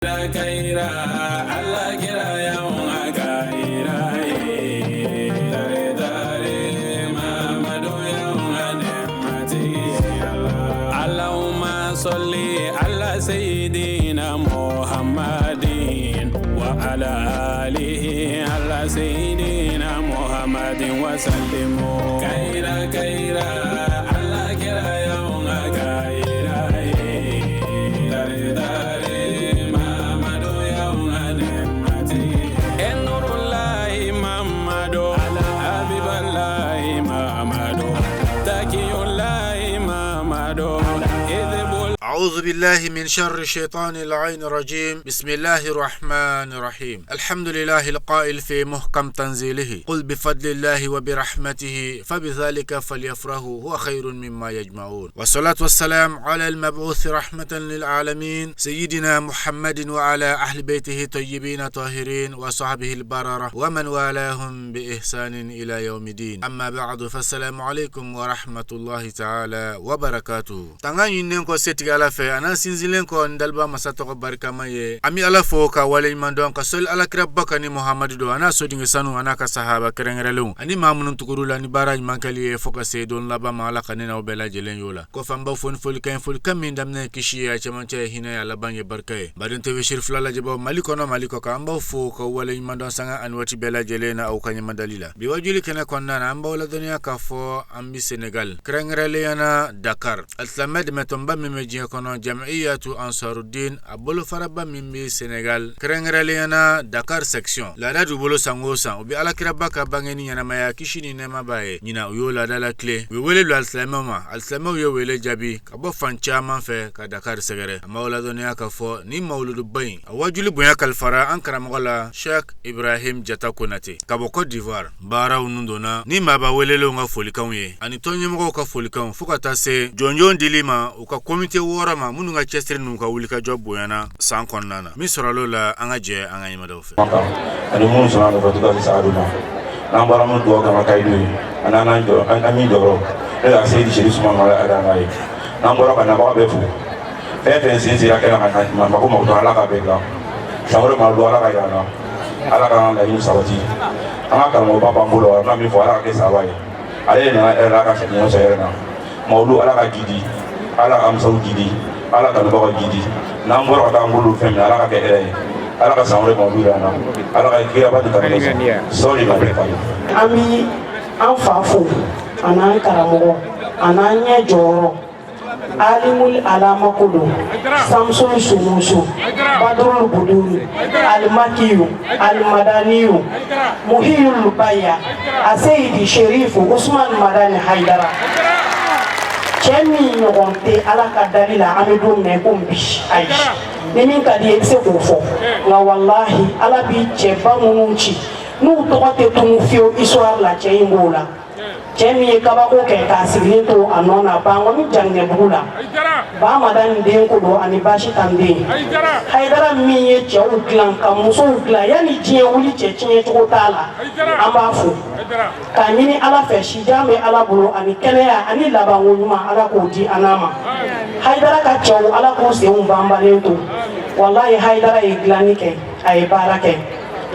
Allah kira Allahumma salli ala sayyidina Muhammadin wa ala alihi ala sayyidina Muhammadin wa sallim. Kayira kayira Allah kira kayira tare tare Mamadu Nurullahi Mamadu Habiballahi Mamadu Takiyullahi Mamadu. أعوذ بالله من شر الشيطان اللعين الرجيم. بسم الله الرحمن الرحيم. الحمد لله القائل في محكم تنزيله: قل بفضل الله وبرحمته فبذلك فليفرحوا هو خير مما يجمعون. والصلاة والسلام على المبعوث رحمة للعالمين سيدنا محمد وعلى أهل بيته الطيبين الطاهرين وصحبه البررة ومن والاهم بإحسان إلى يوم الدين. أما بعد، فالسلام عليكم ورحمة الله تعالى وبركاته. Tanga ɲininen kɔ setigi Ala fɛ, a n'an sinsinlen kɔ n daliba masa tɔgɔ barikama ye, an bɛ Ala fo ka waleɲuman dɔn, ka sɔli Alakiraba kan ni Muhamadu don, a n'a sodenke sanu, a n'a ka sahaba kɛrɛnkɛrɛnlenw ani maa minnu tugur'u la ni baara ɲuman kɛli ye fo ka se don laban ma. Ala ka ne n'aw bɛɛ lajɛlen y'o la. Kɔfɛ, an b'aw fo ni folikan ye, folikan min daminɛ ye kisi ye, a cɛmancɛ ye hinɛ ye, a laban ye barika ye. Baden TV siri fila lajɛbaw, Mali kɔnɔ, Mali kɔ kan, an b'aw fo ka waleɲuman dɔn sanga ani waati bɛɛ lajɛlen na aw ka ɲɛmadali la. Bi wajuli kɛnɛ kɔnɔna na, an b'aw ladɔnniya k'a fɔ an bɛ Senegal, kɛrɛnkɛrɛnnenya na Dakar, alisilamɛ dɛmɛtɔnba min bɛ diɲɛ kɔnɔ, Jamiyatu Ansarudin, a bolofaraba min bɛ Senegal, kɛrɛnkɛrɛnnenya na Dakar section. Laada d'u bolo, san o san u bɛ Alakiraba ka bangeni ɲɛnamaya, kisi ni nɛɛma b'a ye. Ɲina u y'o laada la tile, u ye wele bila alisilamɛw ma. Alisilamɛw ye wele jaabi ka bɔ fan caman fɛ ka Dakar sɛgɛrɛ. An b'aw ladɔnniya k'a fɔ ni mawuluduba in, a wajuli bonya kalifara an karamɔgɔ la, Sheikh Ibrahim Jata Konate, ka bɔ Cote d'Ivoire. Baaraw nun donna ni maaba welelenw ka folikanw ye ani tɔn ɲɛmɔgɔw ka folikanw, fo ka taa se jɔnjɔn dili ma u ka komite 6 ma, minnu ka cɛsiri n'u ka wulikajɔ bonyana san kɔnɔna na. Min sɔrɔl'o la, an ka jɛ an ka ɲɛmadaw fɛ. Ani minnu sɔnna nɔfɛ to ka se saga ma, n'an bɔra min dugawu kama kayidu ye, ani an jɔ an min jɔyɔrɔ ne ka seyidi Seri Suma ma ala ye. N'an bɔra ka nabaga bɛɛ fo, fɛn fɛn sen sera kɛnɛ ka na, mako mako tɔ, Ala ka bɛɛ dilan. San wɛrɛ ma don, Ala ka yira an na, Ala k'an laɲini sabati. An ka karamɔgɔba b'an bolo, a bɛna min fɔ, Ala ka kɛ saba ye. Ale de nana hɛrɛ la, ka segin ɲɔgɔn sɔrɔ hɛrɛ na. Mawulu, Ala ka jidi, Ala ka musow jidi, Ala kanubagaw jidi. N'an bɔra ka taa an bolo fɛn min, Ala ka kɛ hɛrɛ ye. Ala ka san wɛrɛ mawulu yira an na. Ala ka kiraba ni kanu sɔɔni ma bɛɛ falen. An bi an fa fo, a n'an karamɔgɔ, a n'an ɲɛ jɔyɔrɔ, alimul alama ko don, samsul sumusu, badrul buduru, alimakiyu, alimadaniyu, muhiyul baya, aseyidi Sherifu Usman Madani Haidara, cɛ min ɲɔgɔn tɛ Ala ka dali la. An bɛ don min na i ko bi, ayi, ni min ka di ye, i bɛ se k'o fɔ, nka walahi, Ala bi cɛba minnu ci n'u tɔgɔ tɛ tunu fiyewu histoire la, cɛ in b'o la. Cɛ min ye kabako kɛ k'a sigilen to a nɔ na Bankɔni Jaginɛbugu la, Ba Madani den ko don, ani Basi tan den Hayidara, min ye cɛw dilan ka musow dilan yanni diɲɛ wuli cɛ, tiɲɛ cogo t'a la. An b'a fo k'a ɲini Ala fɛ, sijan bɛ Ala bolo, ani kɛnɛya ani labanko ɲuman, Ala k'o di an n'a ma. Hayidara ka cɛw, Ala k'u senw banbalen to. Walahi, Hayidara ye dilanni kɛ, a ye baara kɛ.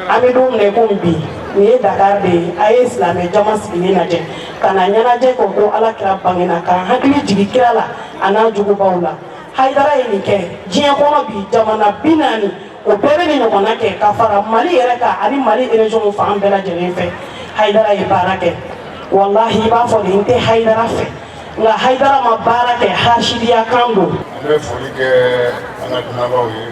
An bɛ don min na i komi bi, nin ye Dakar de ye. A ye silamɛ jama sigilen lajɛ ka na ɲɛnajɛ kɛ ko Ala kira bangena, k'an hakili jigin kira la a n'a jugubaw la. Hayidara ye nin kɛ diɲɛ kɔnɔ bi, jamana 40 o bɛɛ bɛ nin ɲɔgɔnna kɛ, ka fara Mali yɛrɛ kan ani Mali région fan bɛɛ lajɛlen fɛ. Hayidara ye baara kɛ. Walahi, i b'a fɔ de n tɛ Hayidara fɛ, nka Hayidara ma baara kɛ, hasidiya kan don. An bɛ foli kɛ an ka dunanbaw ye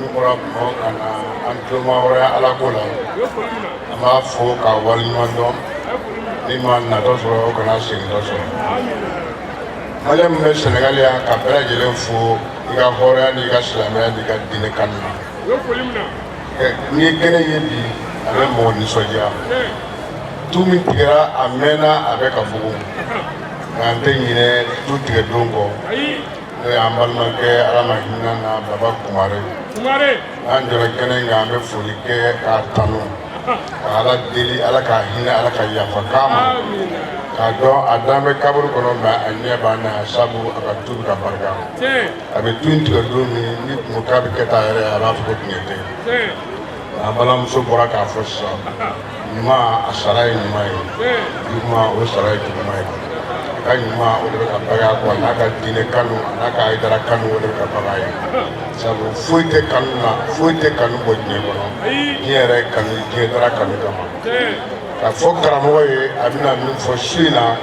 min bɔra Bamakɔ ka na an tulomahɔrɔnya Ala ko la. An b'a fo k'a waleɲuman dɔn. Ni ma natɔ sɔrɔ, o kana segintɔ sɔrɔ. Maliyɛn min bɛ Sɛnɛgali yan, ka bɛɛ lajɛlen fo i ka hɔrɔnya n'i ka silamɛya n'i ka diinɛ kanu na. N'i ye kɛnɛ ye bi, a bɛ mɔgɔ nisɔndiya. Tu min tigɛra, a mɛnna, a bɛ ka bugun, nka an tɛ ɲinɛ tu tigɛ don kɔ, n'o y'an balimakɛ, Ala ma hinɛ na, Baba Kumare. N'an jɔra kɛnɛ in kan, an bɛ foli kɛ k'a tanu, ka Ala deli, Ala ka hinɛ, Ala ka yafa k'a ma. K'a dɔn a dan bɛ kaburu kɔnɔ, mɛ a ɲɛ b'an na, sabu a ka tu bɛ ka barika. A bɛ tu in tigɛ don min, ni kun ko k'a bɛ kɛ tan yɛrɛ, a b'a fɔ ko tiɲɛ tɛ. An balimamuso bɔra k'a fɔ sisan, ɲuman a sara ye ɲuman ye, juguman o sara ye juguman ye. A ka ɲuman, o de bɛ ka baga a kɔ, a n'a ka diinɛ kanu, a n'a ka Hayidara kanu, o de bɛ ka baga ye. Sabu foyi tɛ kanu na, foyi tɛ kanu bɔ diɲɛ kɔnɔ. Diɲɛ yɛrɛ kanu, diɲɛ dara kanu kama. K'a fɔ karamɔgɔ ye, a bɛna min fɔ su in na,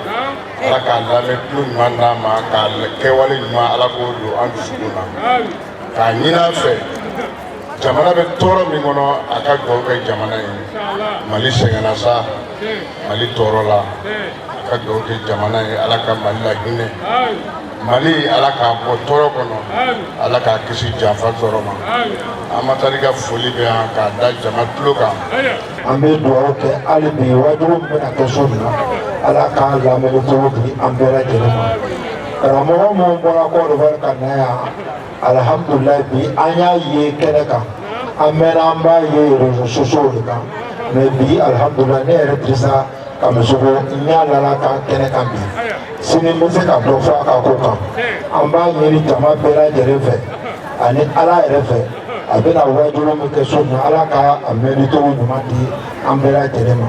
Ala k'a lamɛn tulo ɲuman d'a ma, k'a kɛwale ɲuman, Ala k'o don an dusukun na. K'a ɲini a fɛ, jamana bɛ tɔɔrɔ min kɔnɔ, a ka dugawu kɛ jamana ye. Mali sɛgɛnna sa, Mali tɔɔrɔ la, a ka dugawu kɛ jamana ye. Ala ka Mali la hinɛ, Mali, Ala k'a bɔ tɔɔrɔ kɔnɔ, Ala k'a kisi janfa tɔɔrɔ ma. An ma taa ka foli bɛ yan k'a da jama tulo kan. An bɛ dugawu kɛ hali bi, wajibi min bɛna kɛ so min na, Ala k'a lamɛnni cogo di an bɛɛ lajɛlen ma. Karamɔgɔ minnu bɔra Côte ka na yan, alihamudulilayi, bi an y'a ye kɛnɛ kan. An mɛnna an b'a ye réseaux sociaux de kan, mais bi, alihamudulilayi, ne yɛrɛ Dirisa Kamisogo, n y'a lala kan kɛnɛ kan bi. Sini n bɛ se ka dɔ fɔ a ka ko kan. An b'a ɲini jama bɛɛ lajɛlen fɛ ani Ala yɛrɛ fɛ, a bɛna wajulu min kɛ so min na, Ala ka a mɛnni cogo ɲuman di an bɛɛ lajɛlen ma.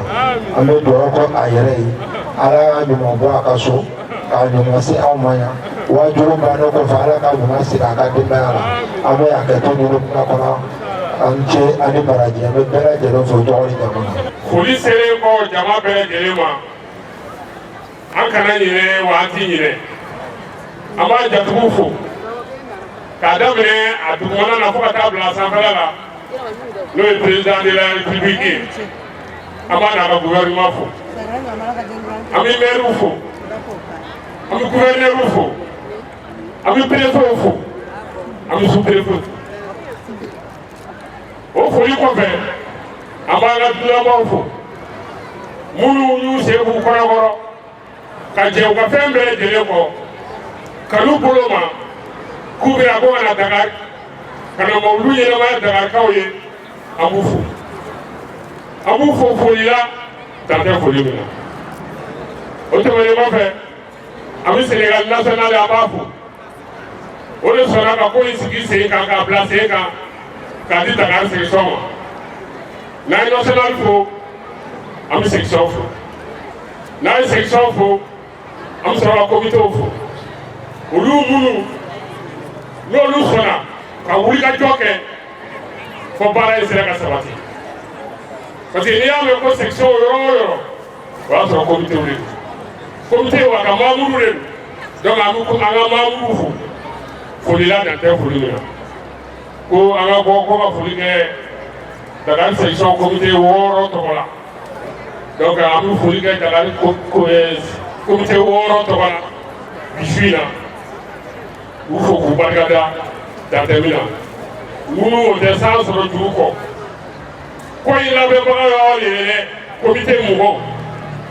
An bɛ dugawu kɛ a yɛrɛ ye, Ala y'a ɲuman bɔ a ka so k'a ɲuman se anw ma yan. Wajulu bannen kɔfɛ, Ala ka ɲuman sigi a ka denbaya la. An bɛ hakɛto ɲini kuma kɔnɔ. An ce ani baraji, an bɛ bɛɛ lajɛlen fo tɔgɔ ni jamu na. Foli selen kɔ jama bɛɛ lajɛlen ma, an kana ɲinɛ wa an ti ɲinɛ. An b'a jatigiw fo k'a daminɛ a dugumana na fo ka taa bila a sanfɛla la, n'o ye président de la République ye. An b'a n'a ka gouvernement fo, an bɛ maire fo, an bɛ gouverneur fo, an bɛ préfet fo, an bɛ sous préfet fo. O foli kɔfɛ, an b'an ka dunanbaw fo, minnu y'u sen b'u kɔnɔkɔrɔ ka jɛ u ka fɛn bɛɛ lajɛlen kɔ kanu bolo ma, k'u bɛna ko ka na Dakar, ka na mawulu ɲɛnamaya Dakarikaw ye. An b'u fo, an b'u fo foli la, dan tɛ foli min na. O tɛmɛnen kɔfɛ, an bɛ Sénégal national, an b'a fo. O de sɔnna ka ko in sigi sen kan, k'a bila sen kan, k'a di Dakar section ma. N'an ye national fo, an bɛ section fo. N'an ye section fo, an bɛ sɔrɔ ka komitew fo, olu minnu n'olu sɔnna ka wulikajɔ kɛ fo baara in sera ka sabati. Parce que n'i y'a mɛn ko section yɔrɔ o yɔrɔ, o y'a sɔrɔ komitew de don, komite wa ka membre de don. Donc an bɛ an ka membre fo foli la, dan tɛ foli min na. Ko an ka bɔ ko ka foli kɛ Dakar section comité 6 tɔgɔ la. Donc an bɛ foli kɛ Dakar comité 6 tɔgɔ la bi su in na, k'u fo k'u barikada, dan tɛ min na. Minnu o tɛ san sɔrɔ juru kɔ, ko in labɛnbaga y'aw de ye dɛ. Comité mɔgɔw,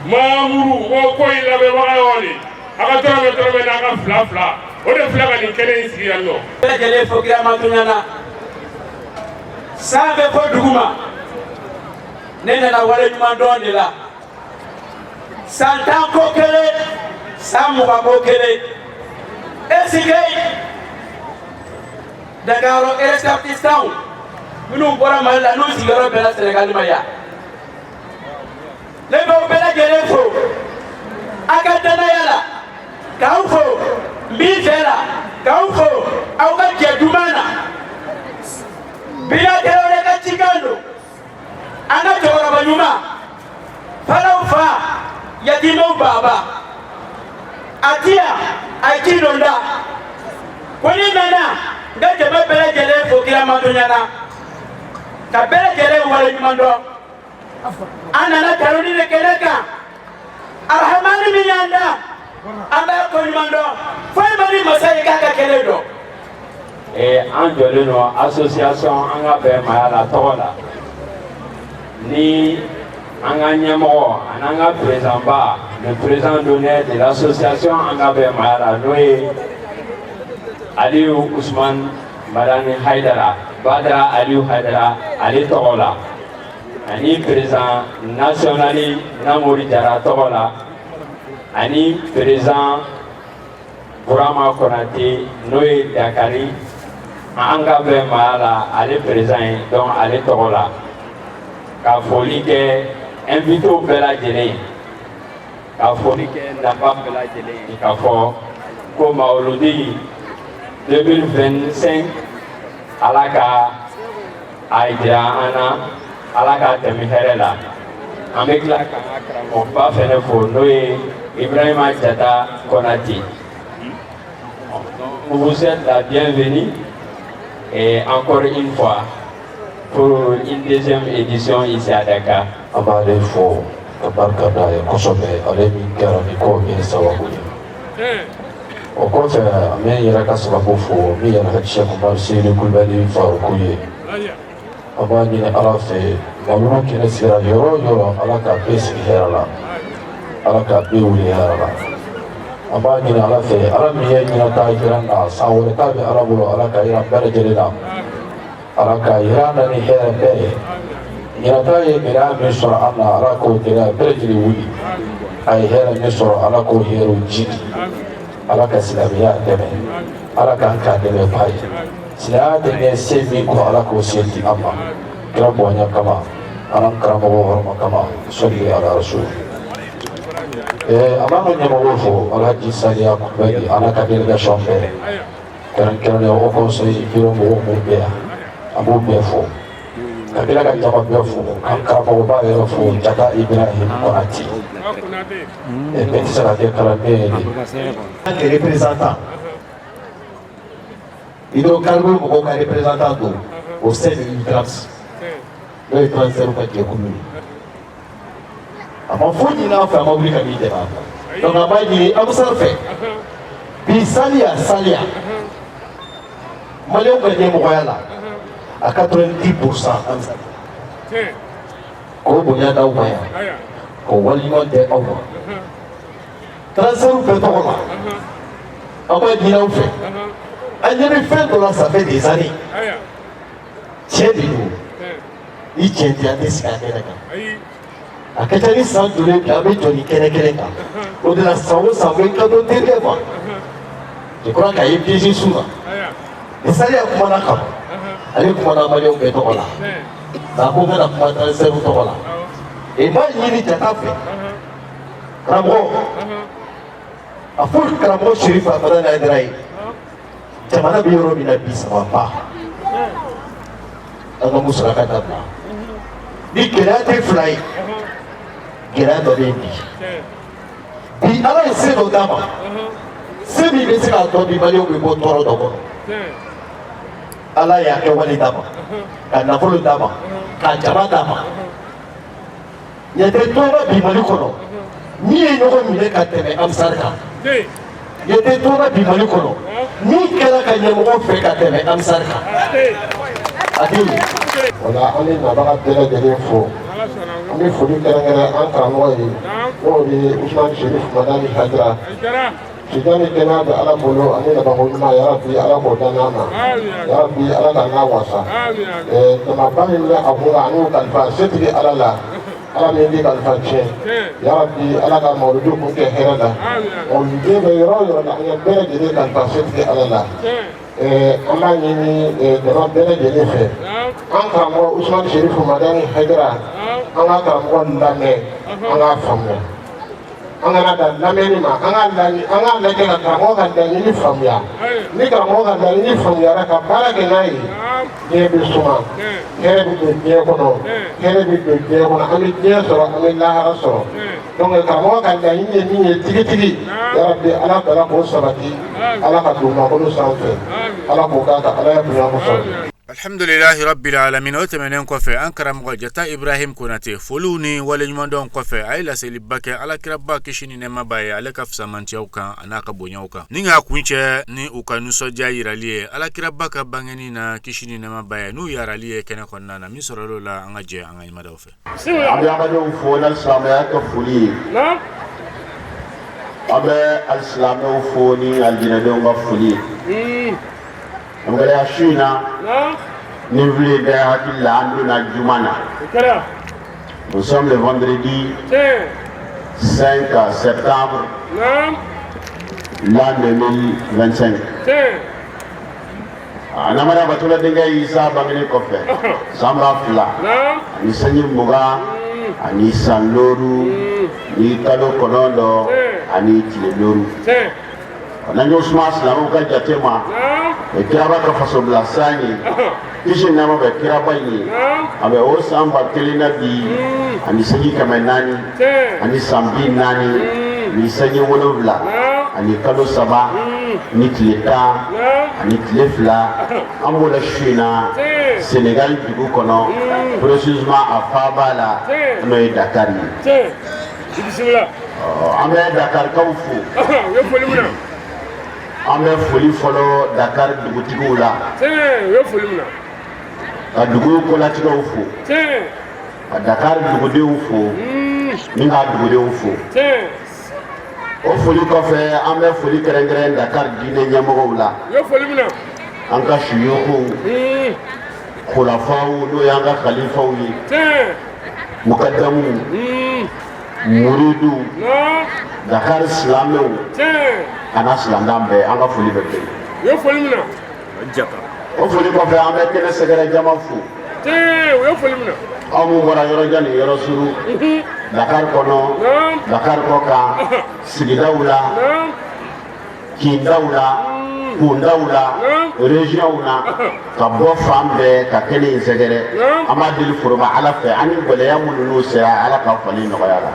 membre ko, ko in labɛnbaga y'aw de. A ka dɔrɔmɛ dɔrɔmɛ n'a ka fila fila, o de filɛ ka nin kɛnɛ in sigi yan nɔ. Bɛɛ lajɛlen fo kira ɲana san bɛ fɔ dugu ma. Ne nana wale ɲuman dɔn de la. San 10 ko kelen, san 20 ko kelen, est-ce Dakar ressortissants minnu bɔra Mali la, n'u sigiyɔrɔ bɛnna Sénégal ma yan, ne b'aw bɛɛ lajɛlen fo a ka danaya la, k'aw fo n b'i fɛ la, k'aw fo aw ka jɛ duman na. Bila Tarawele ka cikan don, an ka cɛkɔrɔba ɲuman, falaw fa, yatimɛw baba, a ti yan, a ye ci dɔ da ko ni nana n ka jama bɛɛ lajɛlen fo kira mato ɲɛna, ka bɛɛ lajɛlen wale ɲuman dɔn. An nana taloni de kɛnɛ kan. Arahamani min y'an da, an b'a ko ɲuman dɔn. Foyi ma ni masa ye k'a ka kɛlɛ dɔn. An jɔlen don association An ka bɛn Maaya la tɔgɔ la ni an ka ɲɛmɔgɔ ani an ka président ba, le président d'honneur de l'association An ka bɛn Maaya la, n'o ye Aliyu Usman Madani Hayidara, Badara Aliyu Hayidara, ale tɔgɔ la, ani président national Namori Jara tɔgɔ la. Ani président Burama Konate, n'o ye Dakari an ka bɛn maa la, ale président ye. Donc ale tɔgɔ la, ka foli kɛ invités bɛɛ lajɛlen, ka foli kɛ nafa bɛɛ lajɛlen, k'a fɔ ko Mawuludi 2025, Ala ka a jira an na, Ala k'a tɛmɛ hɛrɛ la. An bɛ tila k'an ka karamɔgɔba fɛnɛ fo, n'o ye Ibrahima Jata Konate. On vous souhaite la bienvenue et encore une fois pour une deuxième édition ici à Dakar. An b'ale fo ka barika da ye kosɛbɛ, ale min kɛra ni ko bɛɛ sababu ye. O kɔfɛ, an bɛ n yɛrɛ ka sababu fo, min yɛrɛ ka Sɛki Umaru Seyidu Kulubali Faruku ye. An b'a ɲini Ala fɛ, mawuludu kɛnɛ sigira yɔrɔ o yɔrɔ, Ala k'a bɛɛ sigi hɛrɛ la, Ala k'a bɛɛ wuli hɛrɛ la. An b'a ɲini Ala fɛ, Ala min ye ɲinan ta yira n na, san wɛrɛ ta bɛ Ala bolo, Ala ka yira bɛɛ lajɛlen na, Ala ka yira an na ni hɛrɛ bɛɛ ye. Ɲinan ta ye gɛlɛya min sɔrɔ an na, Ala k'o gɛlɛya bɛɛ lajɛlen wuli. A ye hɛrɛ min sɔrɔ, Ala k'o hɛrɛw jidi. Ala ka silamɛya dɛmɛ, Ala k'an k'a dɛmɛ ba ye. Silamɛya dɛmɛ se min kɔ, Ala k'o se di an ma, kira bonya kama, ala karamɔgɔ hɔrɔma kama, sɔli ala rasul. An b'an ka ɲɛmɔgɔw fo, Alhaji Saliya Kulubali, ala ka délégation bɛɛ, kɛrɛnkɛrɛnnenya haut conseil bureau mɔgɔw b'u bɛɛ yan, an b'u bɛɛ fo, ka tila ka jama bɛɛ fo, k'an karamɔgɔba yɛrɛ fo, Jata Ibrahim Konate. Bɛɛ tɛ se ka kɛ kalanden ye de. Représentant hydrocarbure mɔgɔw ka représentant don au sein de l'UTRAPS, n'o ye transitaire ka jɛkulu ye. A ma foyi ɲini an fɛ, a ma wuli ka n'i dɛmɛ an fɛ. Donc an b'a ɲini Amusar fɛ bi, saliya saliya maliyɛnw ka ɲɛmɔgɔya la a 90 % Amusar, k'o bonya d'aw ma yan, k'o waleɲuman tɛ aw ma. Transitaire bɛɛ tɔgɔ la, an b'a ɲini aw fɛ. An ɲɛ bɛ fɛn dɔ la, ça fait des années, tiɲɛ de don, ni tiɲɛ tɛ, an tɛ sigi a kɛnɛ kan. A ka ca ni san joli bi, an bɛ jɔ nin kɛnɛ kelen kan. O de la, san o san, n bɛ n kanto terikɛ ma, je crois k'a ye piégé su na ni saliya kumana kama. Ale kumana maliyɛnw bɛɛ tɔgɔ la, nka a ko n kana kuma transitaire tɔgɔ la. Et n b'a ɲini Jata fɛ, karamɔgɔ, a fɔ karamɔgɔ Serifu Amada Hayidara ye, jamana bɛ yɔrɔ min na bi, ça va pas. An ka musolaka dabila. Ni gɛlɛya tɛ fila ye, gɛlɛya dɔ bɛ yen bi. Bi, Ala ye se dɔ d'a ma, se min bɛ se k'a tɔ bi maliyɛnw bɛ bɔ tɔɔrɔ dɔ kɔnɔ. Ala y'a kɛ wale d'a ma, ka nafolo d'a ma, ka jama d'a ma. Ɲɛ tɛ tɔɔrɔ bi Mali kɔnɔ min ye ɲɔgɔn minɛ ka tɛmɛ Amisari kan. Ɲɛ tɛ tɔɔrɔ bi Mali kɔnɔ min kɛra ka ɲɛmɔgɔ fɛ ka tɛmɛ Amisari kan, a tɛ yen. O la, an bɛ nabaga bɛɛ lajɛlen fo. An bɛ foli kɛrɛnkɛrɛn an karamɔgɔ ye, n'o ye Usumani Serif Madani Hayidara. Sijan ni kɛnɛya bɛ Ala bolo ani labanko ɲuman. Yarabi, Ala k'o da n'a ma. Yarabi, Ala ka n'a wasa. Jamaba min bɛ a kun kan ani o kalifa setigi Ala la, Ala min bɛ kalifa tiɲɛ. Yarabi, Ala ka mawuludu kun kɛ hɛrɛ la. Mawuluden bɛ yɔrɔ o yɔrɔ la, an ye bɛɛ lajɛlen kalifa setigi Ala la. An b'a ɲini jama bɛɛ lajɛlen fɛ, an karamɔgɔ Usumani Serifu Madani Hayidara, an ka karamɔgɔ lamɛn, an k'a faamuya. An kana dan lamɛnni ma, an k'a laɲini, an k'a lajɛ ka karamɔgɔ ka laɲini faamuya. Ni karamɔgɔ ka laɲini faamuyara ka baara kɛ n'a ye, diɲɛ bɛ suma, hɛrɛ bɛ don diɲɛ kɔnɔ, hɛrɛ bɛ don diɲɛ kɔnɔ, an bɛ diɲɛ sɔrɔ, an bɛ lahara sɔrɔ. Donc karamɔgɔ ka laɲini ye min ye tigitigi, yarabi, Ala kala k'o sabati, Ala ka dugumakolo sanfɛ, Ala k'o k'a ka Ala ya bonya kosɔn. Alhamdulilahi rabbil alamin. O tɛmɛnen kɔfɛ, an karamɔgɔ Jata Ibrahim Konate, foliw ni waleɲumandɔn kɔfɛ, a ye laseliba kɛ alakiraba, kisi ni nɛɛma b'a ye, ale ka fisamantiyaw kan a n'a ka bonyaw kan, ni k'a kuncɛ ni u ka nisɔndiya yirali ye alakiraba ka bangeni na, kisi ni nɛɛma b'a ye, n'u yarali ye kɛnɛ kɔnɔna na. Min sɔrɔ o la, an ka jɛ an ka ɲɛmadaw fɛ. An bɛ adamadenw fo ni silamɛya ka foli ye. An bɛ alisilamɛw fo ni alijinɛdenw ka foli ye. Gɛlɛya su in na, ni wuli bɛ hakili la, an donna juma na. Nous sommes le vendredi 5 septembre l'an 2025. Anamara Batula denkɛ Isa bangenen kɔfɛ san 2000 ani sanji 20 ani san 5 ni kalo 9 ani tile 5. N'an y'o suma silamɛw ka jate ma, o ye kiraba ka fasobila san ye, kisi nɛɛma bɛ kiraba in ye. A bɛ o san 1000 na bi ani sanji 400 ani san 40 ni sanji 7 ani kalo 3 ni tile 10 ani tile 2. An b'o la su in na Senegal dugu kɔnɔ, précisément a faaba la, n'o ye Dakar ye. An bɛ Dakarikaw fo. An bɛ foli fɔlɔ Dakar dugutigiw la, ka dugu kolatigɛw fo, ka Dakar dugudenw fo ni ka dugudenw fo. O foli kɔfɛ, an bɛ foli kɛrɛnkɛrɛn Dakar diinɛ ɲɛmɔgɔw la, an ka suyukuw, khulafaw, n'o y'an ka khalifaw ye, mukadamuw, muriduw, Dakar silamɛw a n'a silamɛdan bɛɛ, an ka foli bɛ bɛɛ ye. O foli kɔfɛ, an bɛ kɛnɛ sɛgɛrɛ jama fo, aw mun bɔra yɔrɔ jan ni yɔrɔ surun, Dakar kɔnɔ, Dakar kɔ kan, sigidaw la, kindaw la, kundaw la, régionw na, ka bɔ fan bɛɛ ka kɛnɛ in sɛgɛrɛ. An b'a deli foroba Ala fɛ, an ni gɛlɛya minnu n'u sera, Ala ka fali nɔgɔya la.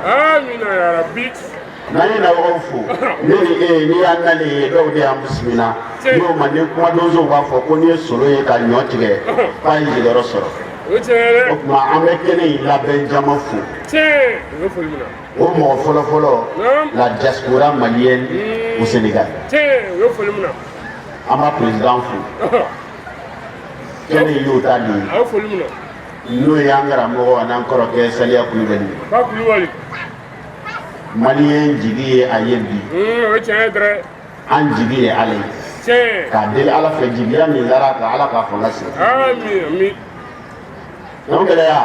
N'an ye nabagaw fo, ne ni e, n'i y'an nalen ye, dɔw de y'an bisimila n'o ma. Ni kumadonsow b'a fɔ ko n'i ye solo ye ka ɲɔ tigɛ, k'a ye jigiyɔrɔ sɔrɔ. O tuma, an bɛ kɛnɛ in labɛn jama fo. O mɔgɔ fɔlɔfɔlɔ, la diaspora malienne au Sénégal, an b'a président fo. Kɛnɛ in y'o ta de ye, n'o y'an karamɔgɔ an'an kɔrɔkɛ Saliya Kulubali. Maliyɛn jigi ye a ye bi, an jigi ye Ala ye, k'a deli Ala fɛ, jigiya min dara kan, Ala k'a fanga se. O gɛlɛya,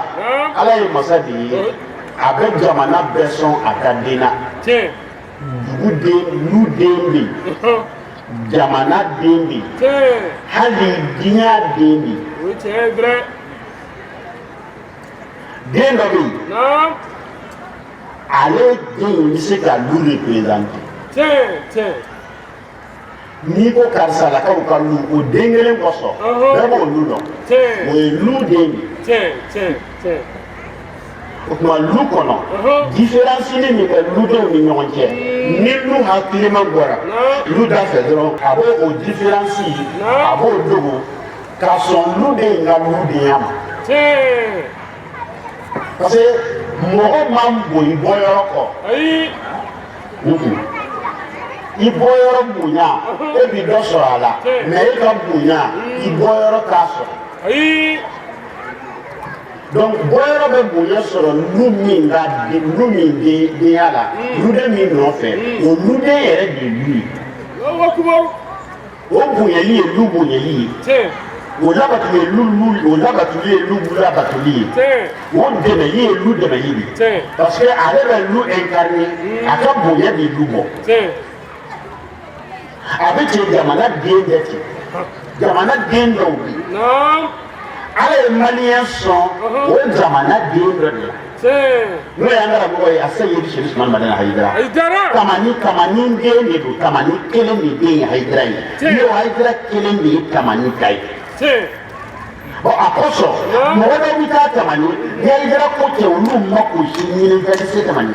Ala ye masa de ye, a bɛ jamana bɛɛ sɔn a ka den na. Dugu den, lu den bɛ yen, jamana den bɛ yen, hali diɲɛ den bɛ yen. Den dɔ bɛ yen, ale den in bɛ se ka lu représenter. N'i ko karisalakaw ka lu, o den kelen kosɔn, bɛɛ b'o lu dɔn, o ye lu den de ye. O tuma, lu kɔnɔ, différence ni min bɛ ludenw ni ɲɔgɔn cɛ, ni lu hakilima bɔra lu da fɛ dɔrɔn, a b'o o différence, a b'o dogo ka sɔn lu den ka ludenya ma, parce que mɔgɔ man bon i bɔyɔrɔ kɔ. I bɔyɔrɔ bonya, e bi dɔ sɔrɔ a la, mais e ka bonya, i bɔyɔrɔ t'a sɔrɔ. Donc bɔyɔrɔ bɛ bonya sɔrɔ lu min ka lu min denya la, luden min nɔfɛ, o luden yɛrɛ de ye lu ye. O bonyali ye lu bonyali ye, o labatuli ye lu o labatuli ye lu labatuli ye, o dɛmɛli ye lu dɛmɛli de ye, parce que ale bɛ lu incarner, a ka bonya de lu bɔ. A bɛ ten, jamana den bɛ ten, jamana den dɔw bɛ yen, Ala ye maliyɛn sɔn o jamana den dɔ de la, n'o y'an karamɔgɔ ye, a Seyidi Seri Sumani Madani Hayidara. Tamani, Tamani den de don. Tamani kelen de den ye Hayidara ye, n'o Hayidara kelen de ye Tamani ta ye. Bon, a kosɔn mɔgɔ dɔw bɛ taa Tamani ni Hayidara ko tɛ, olu ma ko si ɲini fɛn tɛ se Tamani.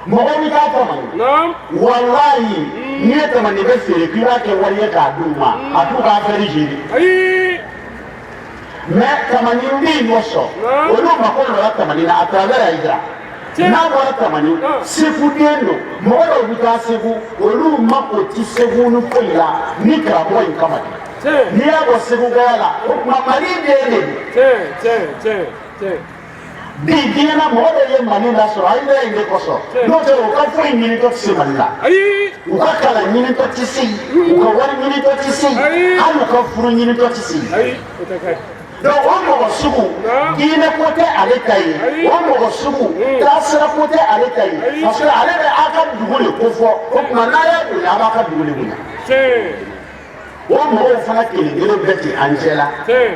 Mɔgɔ bɛ taa Tamani, walayi, n'i ye Tamani bɛ feere k'i b'a kɛ wari ye k'a d'u ma, a t'u ka affaire gérer. Mais Tamani den kosɔn, olu mako lɔra Tamani na à travers Hayidara. N'a bɔra Tamani, Segu den don. Mɔgɔ dɔw bɛ taa Segu, olu mako ti Segu ni foyi la ni karamɔgɔ in kama de. N'i y'a bɔ Segu gaya la, o tuma Mali den de don. Bi diɲɛ na, mɔgɔ dɔ ye Mali lasɔrɔ Hayidara in de kosɔn. N'o tɛ, u ka foyi ɲinitɔ tɛ se Mali la, u ka kalan ɲinitɔ tɛ se yen, u ka wari ɲinitɔ tɛ se yen, hali u ka furu ɲinitɔ tɛ se yen. Donc o mɔgɔ sugu, diinɛ ko tɛ ale ta ye, o mɔgɔ sugu, taasira ko tɛ ale ta ye, parce que ale bɛ aw ka dugu de ko fɔ. O tuma n'a y'a bonya, a b'a ka dugu de bonya. O mɔgɔw fana kelen kelen bɛɛ tɛ an cɛ la.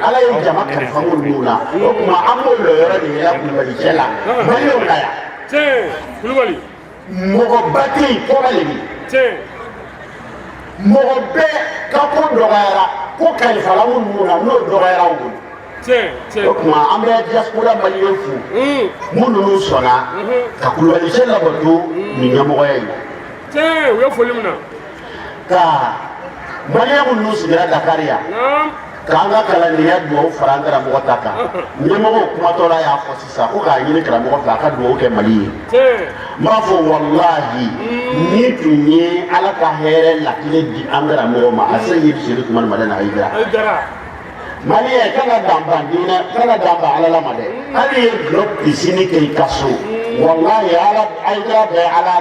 Ala ye jama kalifa minnu na, o tuma an b'o lɔyɔrɔ de yira Kulubali cɛ la, maliyɛnw na yan. Kulubali. Mɔgɔba tɛ yen, kɔba de bɛ yen. Mɔgɔ bɛɛ ka ko dɔgɔyara, ko kalifala minnu na, n'o dɔgɔyara u bolo. O tuma an bɛ diaspora maliyɛn fo, minnu sɔnna ka Kulubali cɛ labato nin ɲɛmɔgɔya in na. U ye foli min na. Ka maliyɛn minnu sigira Dakar yan, k'an ka kalandenya dugawu fara an karamɔgɔ ta kan. Ɲɛmɔgɔw kumatɔla y'a fɔ sisan ko k'a ɲini karamɔgɔ fɛ a ka dugawu kɛ Mali ye. N b'a fɔ walahi, ni tun ye Ala ka hɛrɛ latigɛ di an karamɔgɔ ma, a se ye Sedu Tumani Madani Hayidara. Maliyɛn kana dan ban diinɛ, kana dan ban Ala la ma dɛ. Hali ye dulɔ pisini kɛ i ka so, walahi Ala Hayidara bɛ Ala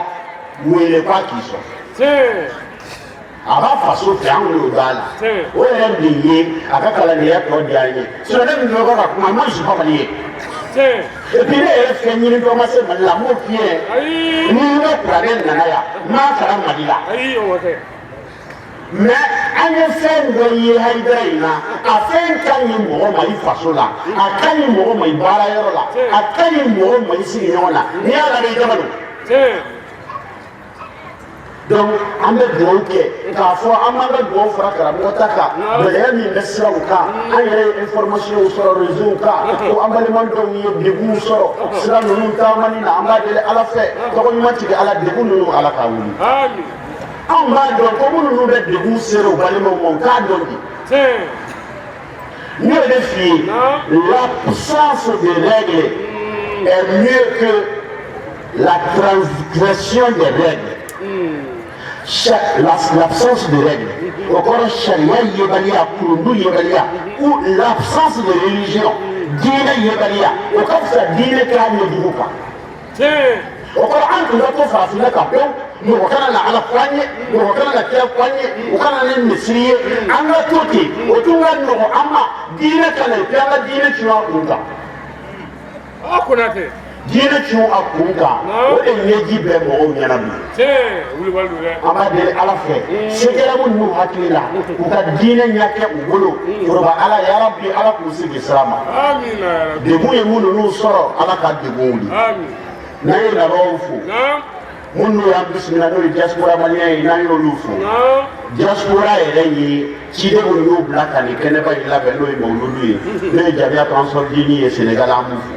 wele k'a k'i sɔn. A b'a faso fɛ, anw y'o dɔn a la. O yɛrɛ de ye a ka kalandenya tɔ diya an ye. Sinon ne min bɛ ka kuma, moi je suis pas malien. Et puis ne yɛrɛ fɛn ɲini dɔ ma se Mali la, n b'o f'i ye. Ni n ka kuranɛ nana yan, n m'a kalan Mali la. Mais an ye fɛn dɔ ye Hayidara in na, a fɛn ka ɲi mɔgɔ ma i faso la, a ka ɲi mɔgɔ ma i baarayɔrɔ la, a ka ɲi mɔgɔ ma i sigiɲɔgɔn na. N'i y'a lamɛn, i dama don. Donc an bɛ dugawu kɛ k'a fɔ an b'an ka dugawu fara karamɔgɔ ta kan. Gɛlɛya min bɛ siraw kan, an yɛrɛ ye information sɔrɔ réseau kan ko an balima dɔw ye degunw sɔrɔ sira ninnu taamani na. An b'a deli Ala fɛ, tɔgɔ ɲuman tigi Ala, degun ninnu Ala k'a wuli. Anw b'a dɔn ko minnu bɛ degun sera u balimaw ma, u t'a dɔn de. N y'o de f'i ye, l'absence de règles est mieux que la transgression des règles. L'absence de règles, o kɔrɔ sariya yebaliya, kurundu yebaliya, ou l'absence de religion, diinɛ yebaliya, o ka fisa diinɛ k'a ɲɛjugu kan. O kɔrɔ an tun ka to farafinna kan pewu, mɔgɔ kana na Ala fɔ an ye, mɔgɔ kana na kira fɔ an ye, o kana na ni misiri ye, an ka to ten, o tun ka nɔgɔ an ma. Diinɛ ka na, et puis an ka diinɛ cun an kun kan. Konate. Diinɛ cun a kun kan, o de ɲɛji bɛ mɔgɔw ɲɛna bi. An b'a deli Ala fɛ, sekɛrɛ minnu hakili la u ka diinɛ ɲɛ kɛ u bolo, foroba Ala, yarabi Ala k'u sigi sira ma. Degun ye minnu sɔrɔ, Ala ka degun wuli. N'an ye nabagaw fo, minnu y'an bisimila, n'o ye diaspora malien ye, n'an y'olu fo. Diaspora yɛrɛ ye ciden minnu y'u bila ka nin kɛnɛba in labɛn, n'o ye Mawuludu ye, n'o ye Jamiya Ansɔrɔdini ye Sénégal, an b'u fo.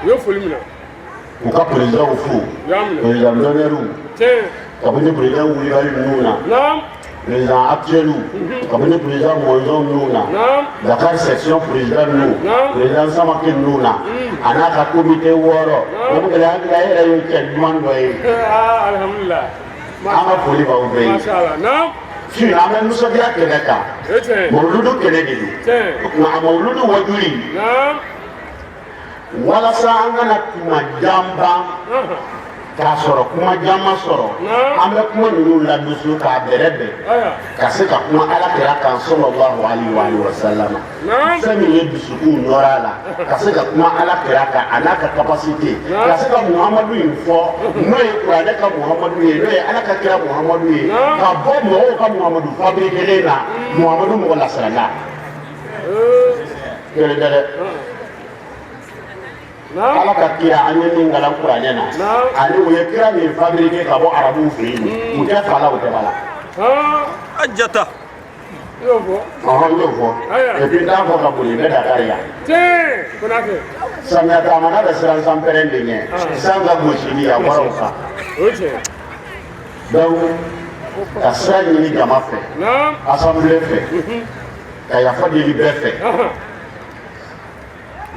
U ye foli minɛ. K'u ka présidentw fo, président d'honneur, kabini président Wulibali ninnu na, président actuel, kabini président Mɔnzɔn ninnu na, Dakar section président ninnu, président Samake ninnu na, a n'a ka comité 6. O gɛlɛya gɛlɛya yɛrɛ ye cɛ duman dɔ ye. An ka foli b'aw bɛɛ ye. Su an bɛ nisɔndiya kɛnɛ kan, Mawuludu kɛnɛ de don. O tuma a Mawuludu wajuli walasa an kana kuma jan ban k'a sɔrɔ kuma jan ma sɔrɔ, an bɛ kuma ninnu ladusu k'a bɛrɛbɛn ka se ka kuma Ala kira kan sallallahu alaihi wa sallam. Fɛn min ye dusukun nɔrɔ a la, ka se ka kuma Ala kira kan a n'a ka capacité, ka se ka Muhamadu in fɔ, n'o ye kuranɛ ka Muhamadu ye, n'o ye Ala ka kira Muhamadu ye, ka bɔ mɔgɔw ka Muhamadu fabriqué na, Muhamadu mɔgɔ lasirala kelen tɛ dɛ. Ala ka kira, an ye min kalan kuranɛ na, ani u ye kira min fabriqué ka bɔ arabuw fɛ yen, u tɛ fa la, u tɛ ba la. A jata. Ɔhɔn, n y'o fɔ. Et puis n t'a fɔ ka boli, n bɛ Dakar yan. Samiya taamana bɛ siran sanpɛrɛn de ɲɛ, san ka gosili a bɔra o kan. Donc ka sira ɲini jama fɛ, assemblée fɛ, ka yafa deli bɛɛ fɛ.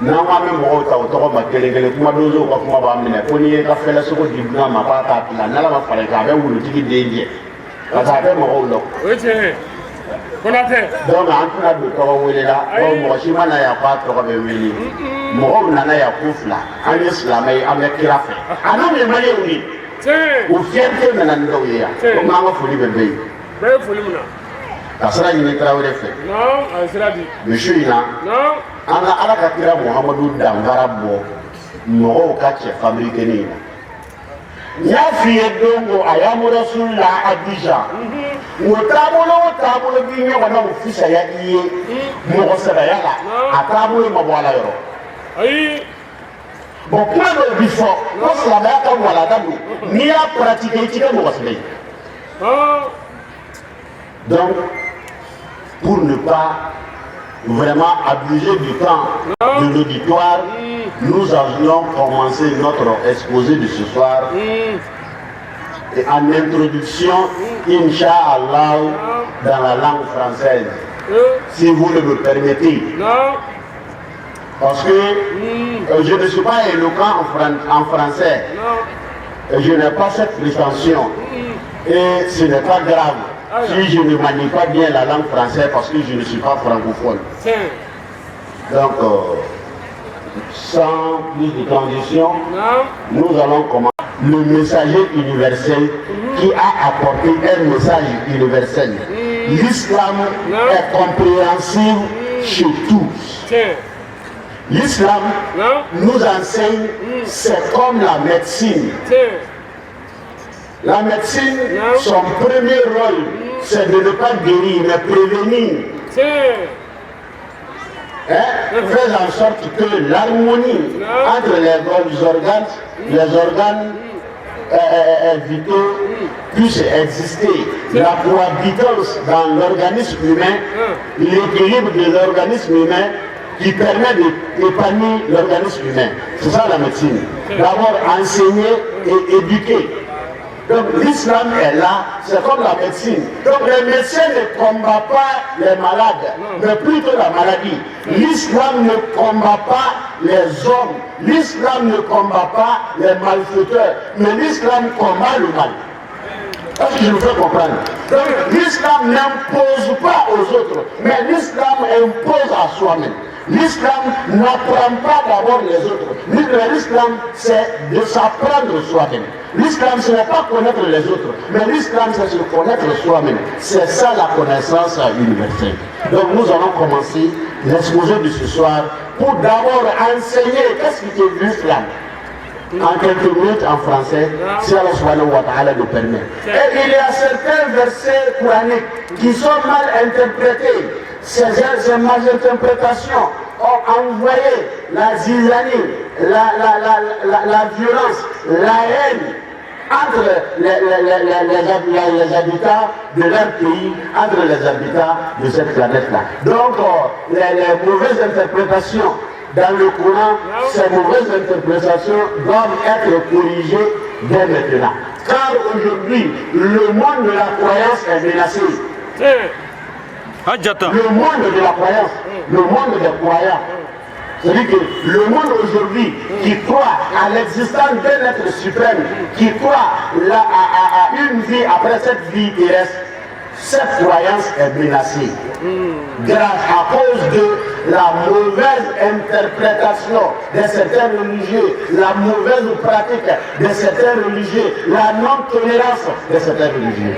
N'an ko an bɛ mɔgɔw ta o tɔgɔ ma kelen kelen, kuma donsow ka kuma b'a minɛ ko n'i ye ka fɛlɛ sogo di dunan ma k'a k'a tila, n'Ala ma fara i kan, a bɛ wulutigi den jɛ, parce que a bɛ mɔgɔw lɔn. Donc an tɛna don tɔgɔ wele la, bawo mɔgɔ si ma na yan k'a tɔgɔ bɛ wele. Mɔgɔw nana yan ko fila, an ye silamɛ ye, an bɛ kira fɛ, a n'anw ye maliyɛnw ye, o fierté nana ni dɔw ye yan. O an ka foli bɛ bɛɛ ye. Bɛɛ ye foli minɛ. Ka sira ɲini Tarawele fɛ. Bi su in na, an ka Ala ka kira Muhamadu danfara bɔ mɔgɔw ka cɛ fabriqué in na. N y'a f'i ye don ko a y'a rasul la Abidjan. O taabolo o taabolo b'i ɲɔgɔnnaw fisaya i ye mɔgɔ sɛbɛya la, a taabolo ma bɔ Ala yɔrɔ. Bon, kuma dɔw bi fɔ ko silamɛya ka walanda don, n'i y'a pratiquer i ti kɛ mɔgɔ sɛbɛ ye. Donc, pour ne pas vraiment abuser du temps de l'auditoire, nous avions commencé notre exposé de ce soir et en introduction, Inch'Allah, dans la langue française, si vous le me permettez. Parce que je ne suis pas éloquent en français. Et je n'ai pas cette prétention. Et ce n'est pas grave si je ne manie pas bien la langue française parce que je ne suis pas francophone. Donc, sans plus de transition, nous allons commencer. Le messager universel qui a apporté un message universel. L'islam est compréhensible chez tous. L'islam nous enseigne, c'est comme la médecine. La médecine, son premier rôle, c'est de ne pas guérir, mais prévenir. Hein? Faire en sorte que l'harmonie entre les organes vitaux puisse exister. La cohabitance dans l'organisme humain, l'équilibre de l'organisme humain qui permet d'épanouir l'organisme humain. C'est ça la médecine. D'abord enseigner et éduquer. Donc l'islam est là, c'est comme la médecine. Donc les médecins ne combattent pas les malades, mais plutôt la maladie. L'islam ne combat pas les hommes, l'islam ne combat pas les malfaiteurs, mais l'islam combat le mal. Est-ce que je vous fais comprendre? Donc l'islam n'impose pas aux autres, mais l'islam impose à soi-même. L'islam n'apprend pas d'abord les autres. L'islam, c'est de s'apprendre soi-même. L'islam, ce n'est pas connaître les autres, mais l'islam, c'est se connaître soi-même. C'est ça la connaissance universelle. Donc nous allons commencer l'exposé de ce soir pour d'abord enseigner qu'est-ce qui est l'islam en quelques minutes en français, si Allah سبحانه وتعالى le permet. Et il y a certains versets coraniques qui sont mal interprétés. Ces malinterprétations ont envoyé la zizanie, la violence, la haine entre les habitants de leur pays, entre les habitants de cette planète-là. Donc, les mauvaises interprétations dans le Coran, ces mauvaises interprétations doivent être corrigées dès maintenant. Car aujourd'hui, le monde de la croyance est menacé. Le monde de la croyance, le monde des croyants. C'est-à-dire que le monde aujourd'hui qui croit à l'existence d'un être suprême, qui croit à une vie après cette vie terrestre, cette croyance est menacée. Grâce à cause de la mauvaise interprétation de certains religieux, la mauvaise pratique de certains religieux, la non-tolérance de certains religieux.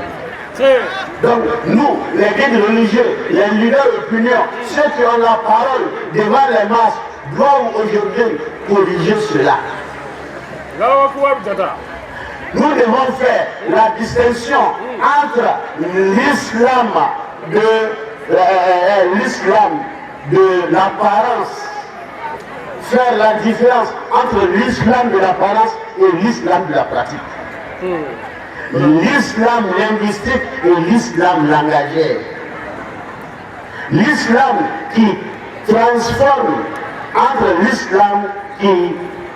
Donc nous, les guides religieux, les leaders d'opinion, ceux qui ont la parole devant les masses, doivent aujourd'hui corriger cela. Nous devons faire la distinction entre l'islam de l'apparence, faire la différence entre l'islam de l'apparence et l'islam de la pratique. L'islam linguistique et l'islam langagier. L'islam qui transforme entre l'islam qui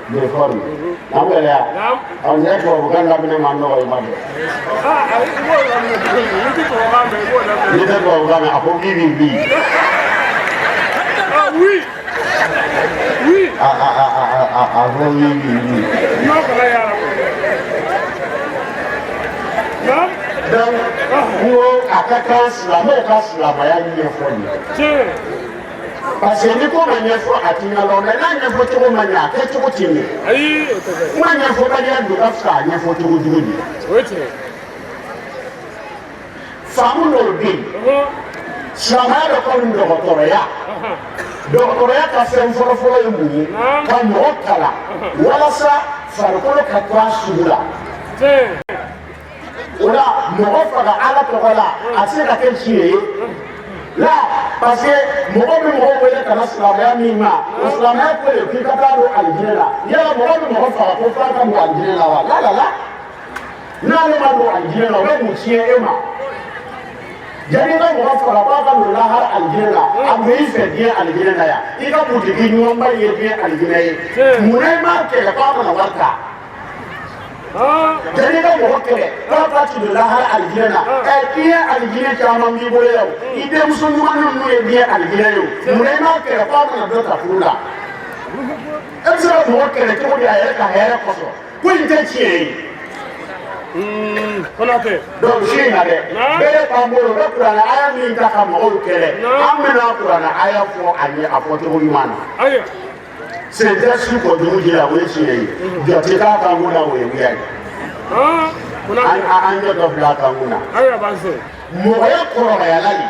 déforme. Naam gɛlɛya. On dirait tubabukan daminɛ ma nɔgɔ i ma dɔn. N'i tɛ tubabukan mɛn, a ko oui oui oui. Ah oui. Oui. A a a a a a ko oui oui oui. Non, kana yara. Naam. Donc n ko a ka kan silamɛw ka silamɛya ɲɛfɔ nin ye. Parce que ni ko ma ɲɛfɔ a ti ɲɛdɔn, mais n'a ɲɛfɔ cogo ma ɲɛ, a kɛcogo ti ɲɛ. Ayi, o tɛ kɛ. Kuma ɲɛfɔbaliya don ka fisa a ɲɛfɔ cogo jugu de ye. O ye tiɲɛ. Faamu dɔw bɛ yen, Silamɛya bɛ komi dɔgɔtɔrɔya. Dɔgɔtɔrɔya ka fɛn fɔlɔfɔlɔ ye mun ye? Ka mɔgɔ kalan walasa farikolo ka to a sugu la. O la mɔgɔ faga Ala tɔgɔ la, a tɛ se ka kɛ tiɲɛ ye la, parce que mɔgɔ bɛ mɔgɔ wele ka na silamɛya min ma, o silamɛya ko de k'i ka taa don alijinɛ la. Yala mɔgɔ bɛ mɔgɔ faga ko f'a ka don alijinɛ la wa? La la la, n'ale ma don alijinɛ la, o bɛ mun tiɲɛ e ma? Yanni i ka mɔgɔ faga k'a ka don lahara alijinɛ la, a mun y'i fɛ diɲɛ alijinɛ la yan? I ka butigi ɲumanba ye diɲɛ alijinɛ ye, munna i m'a kɛlɛ k'a kana wari ta? Yanni i ka mɔgɔ kɛlɛ k'a ka ci don lahara alijinɛ la, ɛ diɲɛ alijinɛ caman b'i bolo yan o, i denmuso ɲuman ninnu ye diɲɛ alijinɛ ye o, munna i m'a kɛlɛ k'a kana dɔ ta furu la? E bɛ se ka mɔgɔ kɛlɛ cogo di a yɛrɛ ka hɛrɛ kosɔn? Ko in tɛ tiɲɛ ye. Konate. Donc su in na dɛ, bere b'an bolo, u bɛ kuranɛ aya min ta ka mɔgɔw kɛlɛ, an bɛna kuranɛ aya fɔ a ɲɛ a fɔcogo ɲuman na. Sen tɛ su kɔ jugu ji la, o ye tiɲɛ ye. Jɔ tɛ k'a kan kun na, o ye wuya ye. An jɔ dɔ bila a kan kun na. Mɔgɔya kɔrɔbayala de.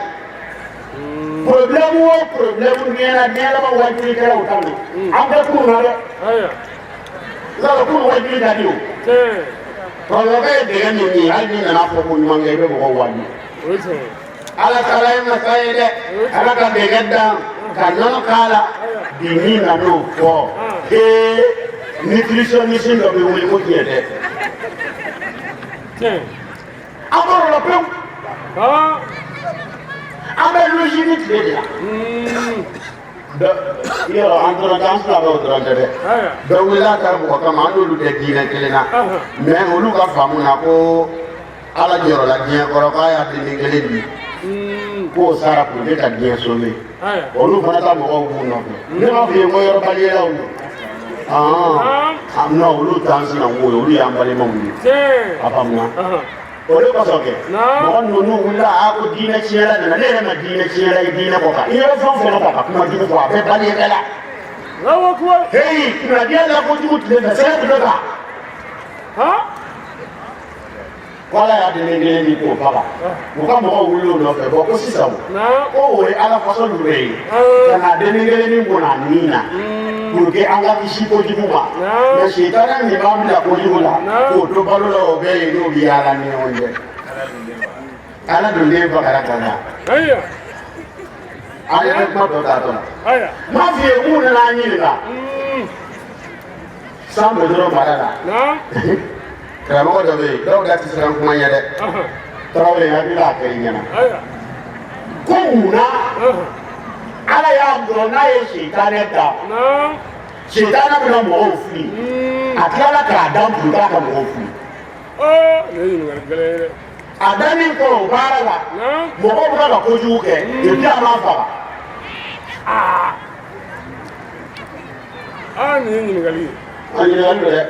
Problème o problème diɲɛ na, diɲɛ laban wajulikɛlaw ta don. An bɛ kunun na dɛ. Yɔrɔ kunun wajuli ka di o. Kɔrɔkɛ ye dɛgɛ min min, hali n'i nana fɔ ko ɲuman kɛ, i bɛ mɔgɔw waju. Ala taala ye masa ye dɛ, Ala ka dɛgɛ dan ka nɔnɔ k'a la, bi n'i nan'o fɔ, ee nutritionniste dɔ bɛ wuli ko tiɲɛ tɛ. An bɔr'o la pewu. An bɛ logique tile de la. Yɔrɔ an dɔrɔn tɛ, an fila bɛɛ o dɔrɔn tɛ dɛ. Dɔ wulila karamɔgɔ kama, an n'olu tɛ diinɛ kelen na, mais olu ka faamu na ko Ala jɔrɔla diɲɛ kɔrɔ k'a y'a den kelen di k'o sara pour que ka diɲɛ sauver. Olu fana ka mɔgɔw b'u nɔfɛ. Ne m'a f'i ye ko yɔrɔbaliyɛlaw don. Non, olu t'an sinankun ye, olu y'an balimaw ye. A faamuna? O de kosɔn kɛ mɔgɔ ninnu wulila a ko diinɛ tiɲɛla nana. Ne yɛrɛ ma diinɛ tiɲɛla ye diinɛ kɔ kan. I yɛrɛ fɛn o fɛn ta ka kuma jugu fɔ, a bɛɛ baliyɛlɛ la. Heyi, kunnadiya la kojugu tile fɛ, sɛgɛ tun bɛ kan. Ko Ala y'a den kelen di k'o faga, u ka mɔgɔw wuli o nɔfɛ. Bɔn ko sisan ko o ye Ala fasɔn jumɛn ye ka na den kelen min bɔnna a ni na pour que an ka kisi kojugu ma? Mais sitanɛ min b'an bila kojugu la k'o to balo la, o bɛɛ ye n'o bɛ yaala ni ɲɔgɔn cɛ. Ala dun den fagara ka na. An yɛrɛ kuma tɔ t'a tɔ la. N m'a f'i ye k'u nana an ɲininka san bɛ dɔrɔn mara la. Karamɔgɔ dɔ bɛ yen, dɔw da tɛ siran kuma ɲɛ dɛ. Tarawele, hakili a kɛ i ɲɛna ko munna Ala y'a dɔn n'a ye sitanɛ da, sitanɛ bɛna mɔgɔw fili, a tilala k'a dan pour k'a ka mɔgɔw fili. A dannen kɔ o baara la, mɔgɔw bɛ ka kojugu kɛ et puis a m'a faga. Nin ye ɲininkali ye. A ɲininkali don dɛ.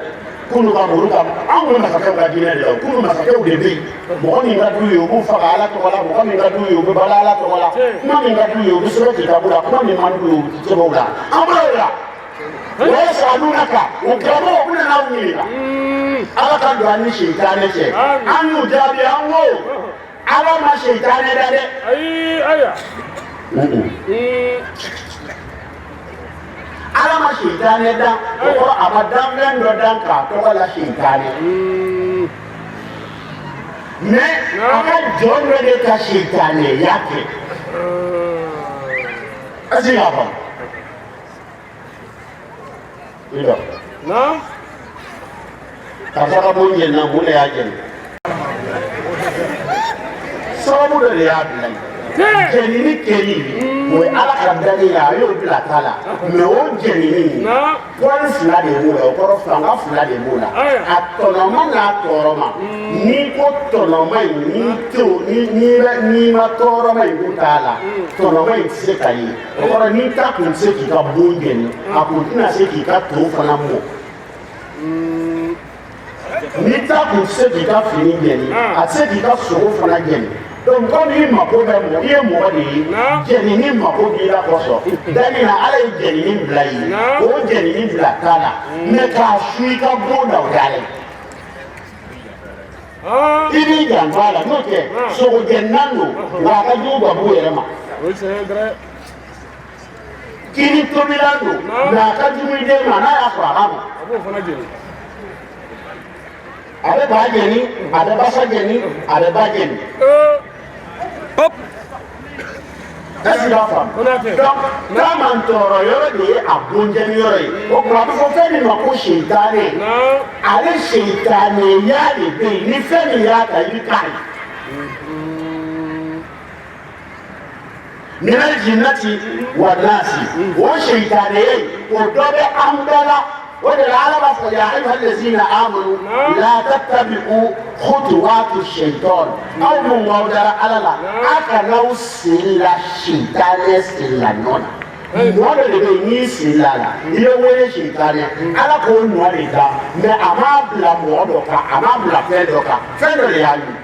Kunu ka muru ka an kun bɛ masakɛw ka diinɛ de la. Kunu masakɛw de bɛ yen, mɔgɔ min ka d'u ye, u b'u faga Ala tɔgɔ la, mɔgɔ min ka d'u ye, u bɛ bala Ala tɔgɔ la, kuma min ka d'u ye, u bɛ sɛbɛn kitabu la, kuma min man d'u ye, u tɛ sɛbɛn o la. An bɔra o la. O ye salunaka o karamɔgɔ u nana aw ɲininka Ala ka don an ni sitanɛ cɛ. An y'u jaabi, an ko Ala ma sitanɛ da dɛ. Ayi, ayiwa. Ala ma sitanɛ dan, o kɔrɔ a ma danfɛn dɔ dan k'a tɔgɔ la sitanɛ. Mais a ka jɔn dɔ de ka sitanɛya kɛ. Est ce que y'a faamu? I dɔn. Karisa ka bon jɛnina, mun de y'a jɛni? Sababu dɔ de y'a bila yen. Jɛnini kɛli, o ye Ala ka danni ye, a y'o bila ta la. Mais o jɛnini, pɔli fila de b'o la, o kɔrɔ fanga fila de b'o la. A tɔnɔma n'a tɔɔrɔma. N'i ko tɔnɔma in, n'i tɛ o, ni n'i bɛ n'i ma tɔɔrɔma in kun t'a la, tɔnɔma in tɛ se ka ye. O kɔrɔ n'i ta kun tɛ se k'i ka bon jɛni, a kun tɛna se k'i ka to fana mɔ. N'i ta kun tɛ se k'i ka fini jɛni, a tɛ se k'i ka sogo fana jɛni. Donc komi i mako bɛ mɔgɔ, i ye mɔgɔ de ye, jɛnini mako b'i la kosɔn, danni na Ala ye jɛnini bila i ye, k'o jɛnini bila ta la, mais k'a su i ka bon na, o t'ale ye. I b'i janto a la, n'o tɛ sogo jɛnina don, wa a ka jugu babu yɛrɛ ma. Kini tobilan don, nka a ka jugu i den ma, n'a y'a sɔrɔ a b'a mɔ. A bɛ ba jɛni, a bɛ basa jɛni, a bɛ ba jɛni. Est-ce que b'a faamu? Donc n'a man tɔɔrɔ yɔrɔ de ye a bonjɛni yɔrɔ ye. O tuma a bɛ fɔ fɛn min ma ko seitanɛ. Ale seitanɛya de bɛ yen, ni fɛn min y'a ta i bɛ k'a ye. Minal jinnati wa nasi, o seitanɛya in o dɔ bɛ an bɛɛ la. O de la Ala b'a fɔ ya ayyuhal lazina amanu la tattabi'u khutuwati shaitan. Aw mun b'aw dara Ala la, a kan'aw sen la seitanɛ sen la nɔ na. Nɔ dɔ de bɛ yen, n'i sen la la i bɛ wele seitanɛ. Ala k'o nɔ de da, mais a m'a bila mɔgɔ dɔ kan, a m'a bila fɛn dɔ kan, fɛn dɔ de y'a ɲini.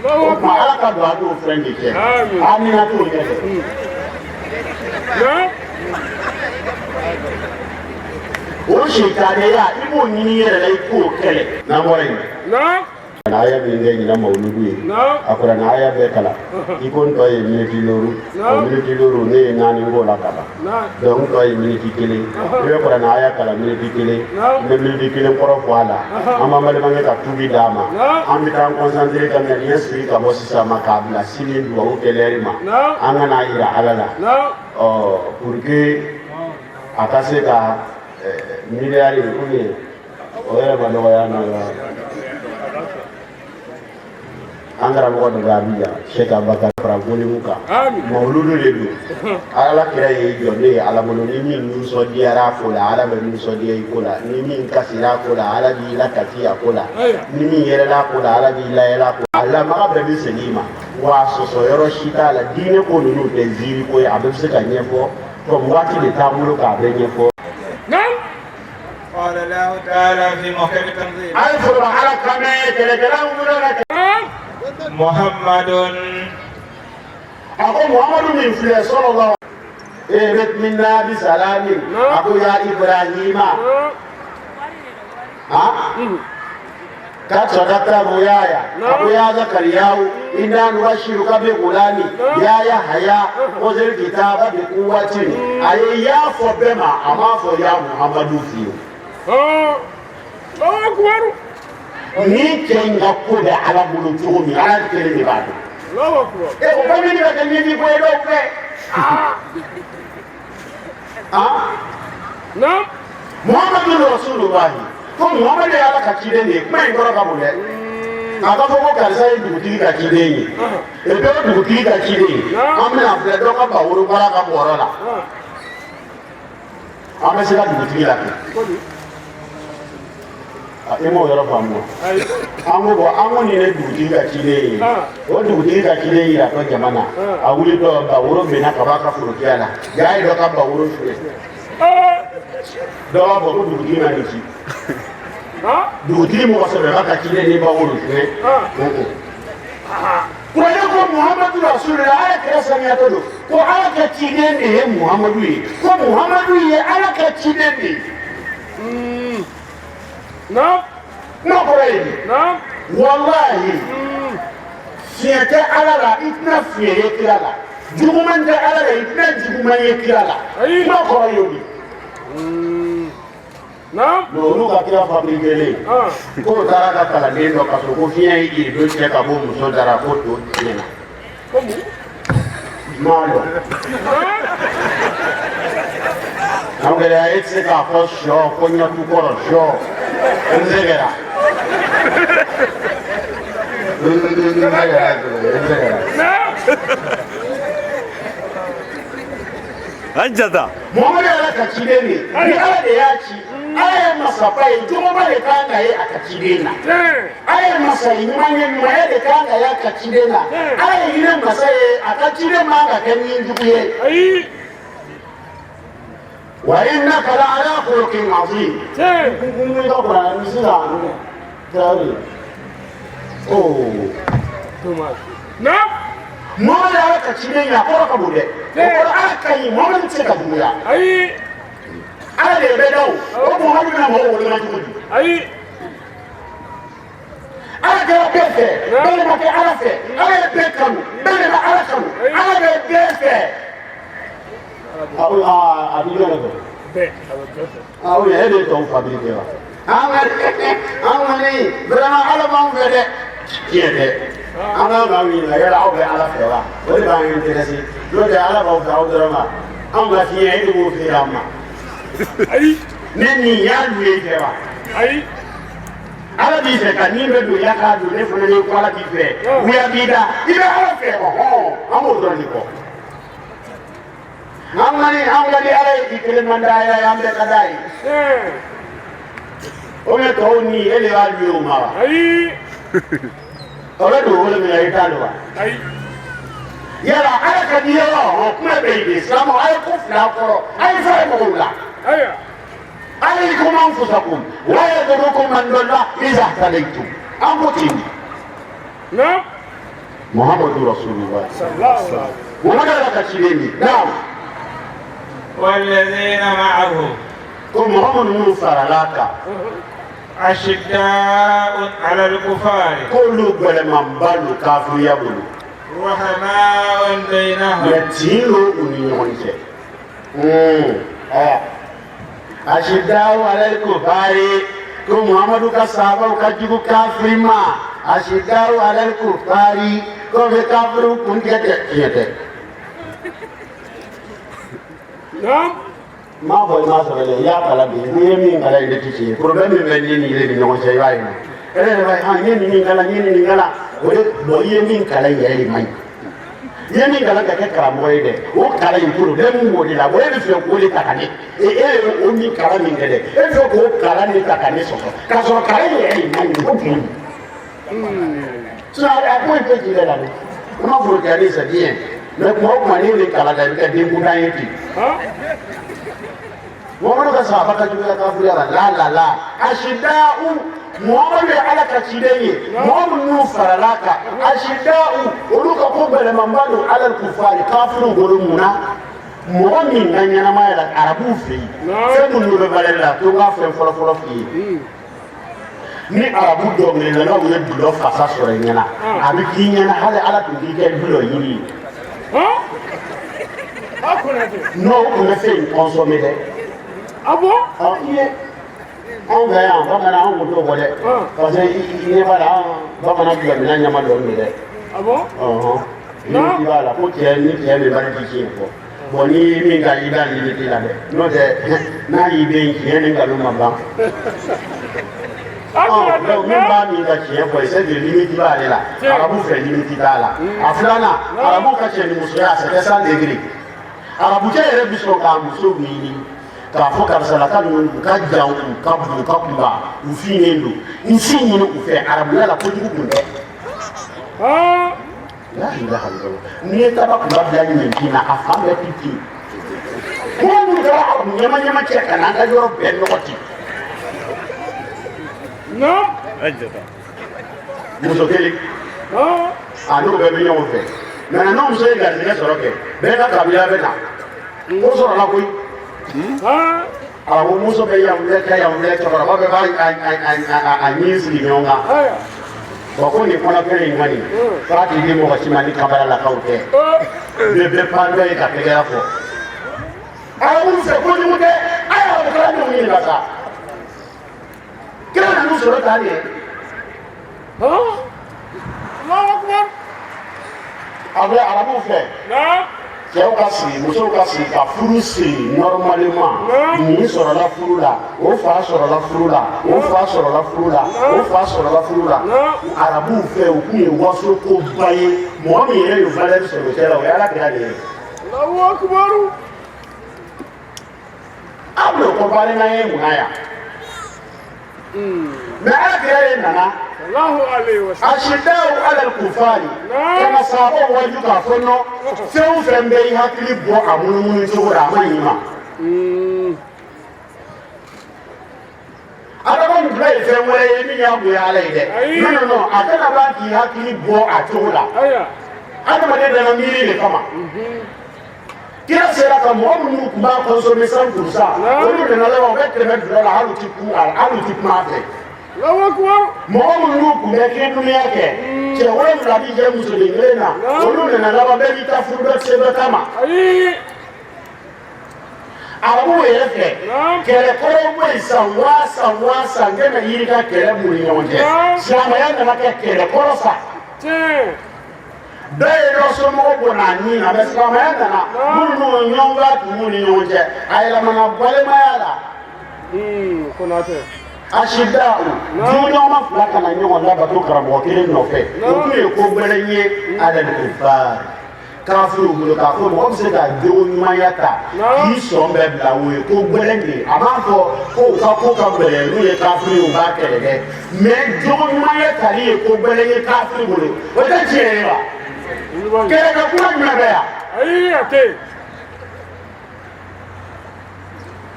O tuma Ala ka don a t'o fɛn de kɛ, amina t'o ɲɛfɛ. O seitanɛya i b'o ɲini i yɛrɛ la, i k'o kɛlɛ. N'an bɔra yen, aya min kɛ ɲinan mawuludu ye, a kuranɛ aya bɛɛ kalan. I ko n tɔ ye miniti 5, o miniti 5 ne ye 4 k'o la ka ban. Donc n tɔ ye miniti 1. I bɛ kuranɛ aya kalan miniti 1, n bɛ miniti 1 kɔrɔ fɔ a la. An b'an balimakɛ ka tuubi d'a ma. An bɛ taa an concentré ka ŋaniya siri ka bɔ sisan ma k'a bila sini dugawu kɛ lɛri ma. An ka n'a yira Ala la, ɔ pour que a ka se ka miliyari ou bien o yɛrɛ ma dɔgɔya na la. An karamɔgɔ dɔ bɛ Abijan, Sɛki Abubakar, fara volume kan. Mawuludu de don. Ala kira y'i jɔ ne ye Ala bolo, ni min nisɔndiyara a ko la, Ala bɛ nisɔndiya i ko la. Ni min kasira a ko la, Ala b'i lakasi a ko la. Ni min yɛlɛla a ko la, Ala b'i layɛlɛ a ko la. A lamaga bɛɛ bɛ segin i ma, wa sɔsɔ yɔrɔ si t'a la. Diinɛ ko ninnu tɛ ziiri ko ye, a bɛɛ bɛ se ka ɲɛfɔ, comme waati de t'an bolo k'a bɛɛ ɲɛfɔ. A ye foroba Ala kan mɛn, kɛlɛkɛlaw wulila ka Muhammadun. A ko Muhammadu min filɛ, sallallahu ihbit minna bi salamin. A ko ya Ibrahima, ha kad sadaqta ruyaya. A ko ya Zakariyahu inna nubashiruka bi gulami ya Yahaya khuzil kitaba bi quwwatin. A ye ya fɔ bɛɛ ma, a m'a fɔ ya Muhammadu fiyewu. Ni cɛ in ka ko bɛ Ala bolo cogo min, Ala kelen de b'a dɔn. E o bɛɛ bɛ ka kɛ ɲɛji ko ye dɔw fɛ. Muhammadu Rasulullahi, ko Muhammadu ye Ala ka ciden de ye. Kuma in kɔrɔ ka bon dɛ. A ka fɔ ko karisa ye dugutigi ka ciden ye, et puis o dugutigi ka ciden, an bɛna filɛ dɔ ka baworo bɔra ka bɔrɔ la, an bɛ se ka dugutigi la kɛ. I m'o yɔrɔ faamu wa? An ko bɔn, an ko nin ye dugutigi ka ciden ye. O dugutigi ka ciden yiratɔ jama na, a wulitɔ baworo binna ka bɔ a ka forokiya la, jaa ye dɔ ka baworo suɲɛ. Dɔ b'a fɔ ko dugutigi ma nin ci, dugutigi mɔgɔ sɛbɛba ka ciden ni baworo suɲɛ. Kuranɛ ko Muhamadu Rasulullah, Ala kira saniyatɔ don, ko Ala ka ciden de ye Muhamadu ye, ko Muhamadu ye Ala ka ciden de ye. Kuma kɔrɔ ye di? Walahi, fiɲɛ tɛ Ala la, i tɛna fiɲɛ ye kira la. Juguman tɛ Ala la, i tɛna juguman ye kira la. Kuma kɔrɔ ye o di. Mais olu ka kira fabriquelen, k'o taara ka kalanden dɔ ka so, ko fiɲɛ ye irido cɛ ka bɔ muso dara, ko to tiɲɛna. M'a dɔn. An gɛlɛya, e tɛ se k'a fɔ sɔ ko ɲɛtu kɔrɔ sɔ n sɛgɛra. N sɛgɛra, n sɛgɛra. Hajjata. Muhamadu ye Ala ka ciden de ye. Ni Ala de y'a ci, Ala ye masaba ye, jogoba de kan ka ye a ka ciden na. Ala ye masa ye, ɲuman ye, ɲumanya de kan ka ye a ka ciden na. Ala ye hinɛ masa ye, a ka ciden man ka kɛ ni jugu ye. Wa innaka la ala khuluqin azim. N ka kuranɛ ni sisan Tarawele. Oh. Muhamadu ye Ala ka ciden ye, a kɔrɔ ka bon dɛ. O kɔrɔ Ala ka ɲi, Muhamadu tɛ se ka juguya. Ala de bɛ da o. O Muhamadu bɛna mɔgɔw woloma cogo di? Ala kɛra bɛɛ fɛ, bɛɛ de ma kɛ Ala fɛ. Ala ye bɛɛ kanu, bɛɛ de ma Ala kanu. Ala bɛ bɛɛ fɛ. A b'i yɛrɛ fɛ. Ah oui, e de ye tɔw fabriqué wa? An ka an kɔni vraiment Ala b'anw fɛ dɛ. Tiɲɛ tɛ. An kan k'aw ɲininka yala aw bɛ Ala fɛ wa? O de b'an intéressé. N'o tɛ Ala b'aw fɛ aw dɔrɔn ma. Anw ka fiɲɛ e de b'o feere an ma. Ayi. Ne nin y'a lu ye fɛ wa? Ayi. Ala b'i fɛ ka min bɛ don ya k'a don ne fana ni ko Ala b'i fɛ. Wuya b'i da. I bɛ Ala fɛ ɔhɔn an b'o dɔrɔn de kɔ. An kɔni an ka di Ala ye k'i kelen man d'a ye an bɛɛ ka d'a ye. O bɛ tɔw ni e de b'a lu o ma wa? Ayi. O bɛ dugukolo min na i t'a dɔn wa? Ayi. Yala Ala ka di yɔrɔ o kuma bɛ yen de silamɛw a ye ko fila kɔrɔ a ye fɛrɛ mɔgɔw la. Ayiwa. Alaykum anfusakum wa yadurukum man dalla iza ihtadaytum an ko ten de. Naam. Muhammadu Rasulullah. Sallallahu alaihi wasallam. Muhammadu Ala ka ciden de. Naam. والذين معه Ko mɔgɔ minnu farala a kan. أشداء على الكفار K'olu gɛlɛmanba don kafiriya bolo. رحماء بينهم Mɛ tin don u ni ɲɔgɔn cɛ. Ashidaw alal kufari ko Muhammadu ka sahabaw ka jugu kafiri ma. Ashidaw alal kufari ko bɛ kafiriw kun tigɛ tɛ tiɲɛ tɛ. Naam. N m'a fɔ i m'a sɔrɔ dɛ, i y'a kalan bi, n'i ye min kalan yen ne ti tiɲɛ ye. Problème min bɛ ne ni e ni ɲɔgɔn cɛ i b'a ye. E yɛrɛ b'a ye n ye nin min kalan, n ye nin min kalan, o de bon i ye min kalan yɛrɛ de man ɲi. I ye min kalan ka kɛ karamɔgɔ ye dɛ, o kalan in problème b'o de la, o e bɛ fɛ k'o de ta ka ne, e ye o min kalan min kɛ dɛ, e bɛ fɛ k'o kalan de ta ka ne sɔsɔ, k'a sɔrɔ kalan in yɛrɛ de man ɲi, o kun. Sinon a ko in tɛ ji la dɛ. N m'a fɔ kɛ c'est bien, mais kuma o kuma n'i ye nin kalan kɛ i bɛ kɛ denkuntan ye ten. Muhammadu ka sahaba ka juguya kafiriya la la la la asida'u Muhammadu ye Ala ka ciden ye mɔgɔ minnu farala a kan asida'u olu ka ko gɛlɛmanba don alal kufari kafiriw bolo mun na mɔgɔ min ka ɲɛnamaya la arabuw fɛ yen fɛn minnu bɛ valeur la to n ka fɛn fɔlɔ-fɔlɔ f'i ye ni arabu dɔnkilidalaw ye dulɔ fasa sɔrɔ i ɲɛna a bɛ k'i ɲɛna hali Ala tun k'i kɛ dulɔ yiri ye. N'o tun bɛ fɛn in consommer dɛ. Ah bon? I ye anw fɛ yan bamanan anw kun t'o bɔ dɛ parce que i ɲɛ b'a la an bamanan dulɔminna ɲama dɔɔnin don dɛ. Ah bon? Ɔhɔn. Limite b'a la ko cɛ ni cɛ min bali ti tiɲɛ fɔ bon n'i ye min ka i da limite la dɛ n'o tɛ n'a y'i den tiɲɛ ni nkalon ma ban. Donc min b'a min ka tiɲɛ fɔ c'est que limite b'ale la arabu fɛ limite t'a la. A filanan arabu ka cɛ ni musoya c'était sans degré. Arabucɛ yɛrɛ bɛ sɔn k'a muso ɲini k'a fɔ karisalaka ninnu u ka jan u ka bon u ka kunba u finnen don n si ɲini u fɛ arabuya la kojugu kun tɛ. La ilaha illallah. N'i ye kaba kunba bila ɲɛntin na a fan bɛɛ ti fin. Mɔgɔ minnu kɛra arabu ɲama ɲama cɛ ka n'an ka yɔrɔ bɛɛ nɔgɔ ten. Muso kelen a n'o bɛɛ bɛ ɲɔgɔn fɛ mɛ n'o muso ye garijɛgɛ sɔrɔ kɛ bɛɛ ka kabila bɛ na o sɔrɔla koyi. Arabu muso bɛ yan filɛ ka yan filɛ cɛkɔrɔba bɛɛ b'a a ɲin sigi ɲɔgɔn kan. Bon ko nin kɔnɔ kelen in kɔni k'a t'i di mɔgɔ si ma ni kabaralakaw tɛ. Bɛɛ bɛ pan dɔ ye ka tɛgɛrɛ fɔ. Arabu fɛ kojugu tɛ a ye arabu kalandenw ɲininka sa. Kira nan'u sɔrɔ tan de. A bɛ arabuw fɛ. Cɛw ka sigi musow ka sigi ka furu siri normalement nin sɔrɔla furu la o fa sɔrɔla furu la o fa sɔrɔla furu la o fa sɔrɔla furu la arabuw fɛ o kun ye waso koba ye mɔgɔ min yɛrɛ ye valeur sɔrɔ o cɛ la o ye Ala kira de ye. Allahu akbar. Aw bɛ comparer n'an ye mun na yan? Mais Ala kira de nana. Asidaw alal kufari ka na sahabaw waju k'a fɔ nɔ fɛn o fɛn bɛ i hakili bɔ a munumunu cogo la a man ɲi ma. Adama bila ye fɛn wɛrɛ ye min y'a bonya Ala ye dɛ. Non non non a kana ban k'i hakili bɔ a cogo la. Adamaden nana miiri de kama. Kira sera ka mɔgɔ minnu tun b'a consommer 100% olu nana laban u bɛ tɛmɛ dulɔ la hali u ti ku hali u ti kuma a fɛ. Mɔgɔ minnu tun bɛ kiiridunya kɛ, cɛ 7 bi jɛ musoden kelen na, olu nana laban bɛɛ b'i ta furu, dɔ se dɔ ta ma. Arabuw yɛrɛ fɛ, kɛlɛkɔrɔw bɛ yen san waa san waa san kɛmɛ yirika kɛlɛ b'u ni ɲɔgɔn cɛ. Silamɛya nana kɛ kɛlɛkɔrɔ sa. Dɔw ye dɔ somɔgɔw bɔ n'a ɲin na, mɛ silamɛya nana, minnu n'u ɲɔgɔn tun b'u ni ɲɔgɔn cɛ, a yɛlɛmana balimaya la. Asida juguɲɔgɔnma fila kana ɲɔgɔn labato karamɔgɔ kelen nɔfɛ, o tun ye ko gɛlɛn ye alal kufar, kafiriw bolo. K'a fɔ mɔgɔ bɛ se ka jogo ɲumanya ta k'i sɔn bɛɛ bila, o ye ko gɛlɛn de ye. A m'a fɔ ko u ka ko ka gɛlɛn n'u ye kafiri ye, u b'a kɛlɛ dɛ, mɛ jogo ɲumanya tali ye ko gɛlɛn ye kafiri bolo. O tɛ tiɲɛ ye wa? Kɛlɛkɛ kuma jumɛn bɛ yan? Ayi, a tɛ yen.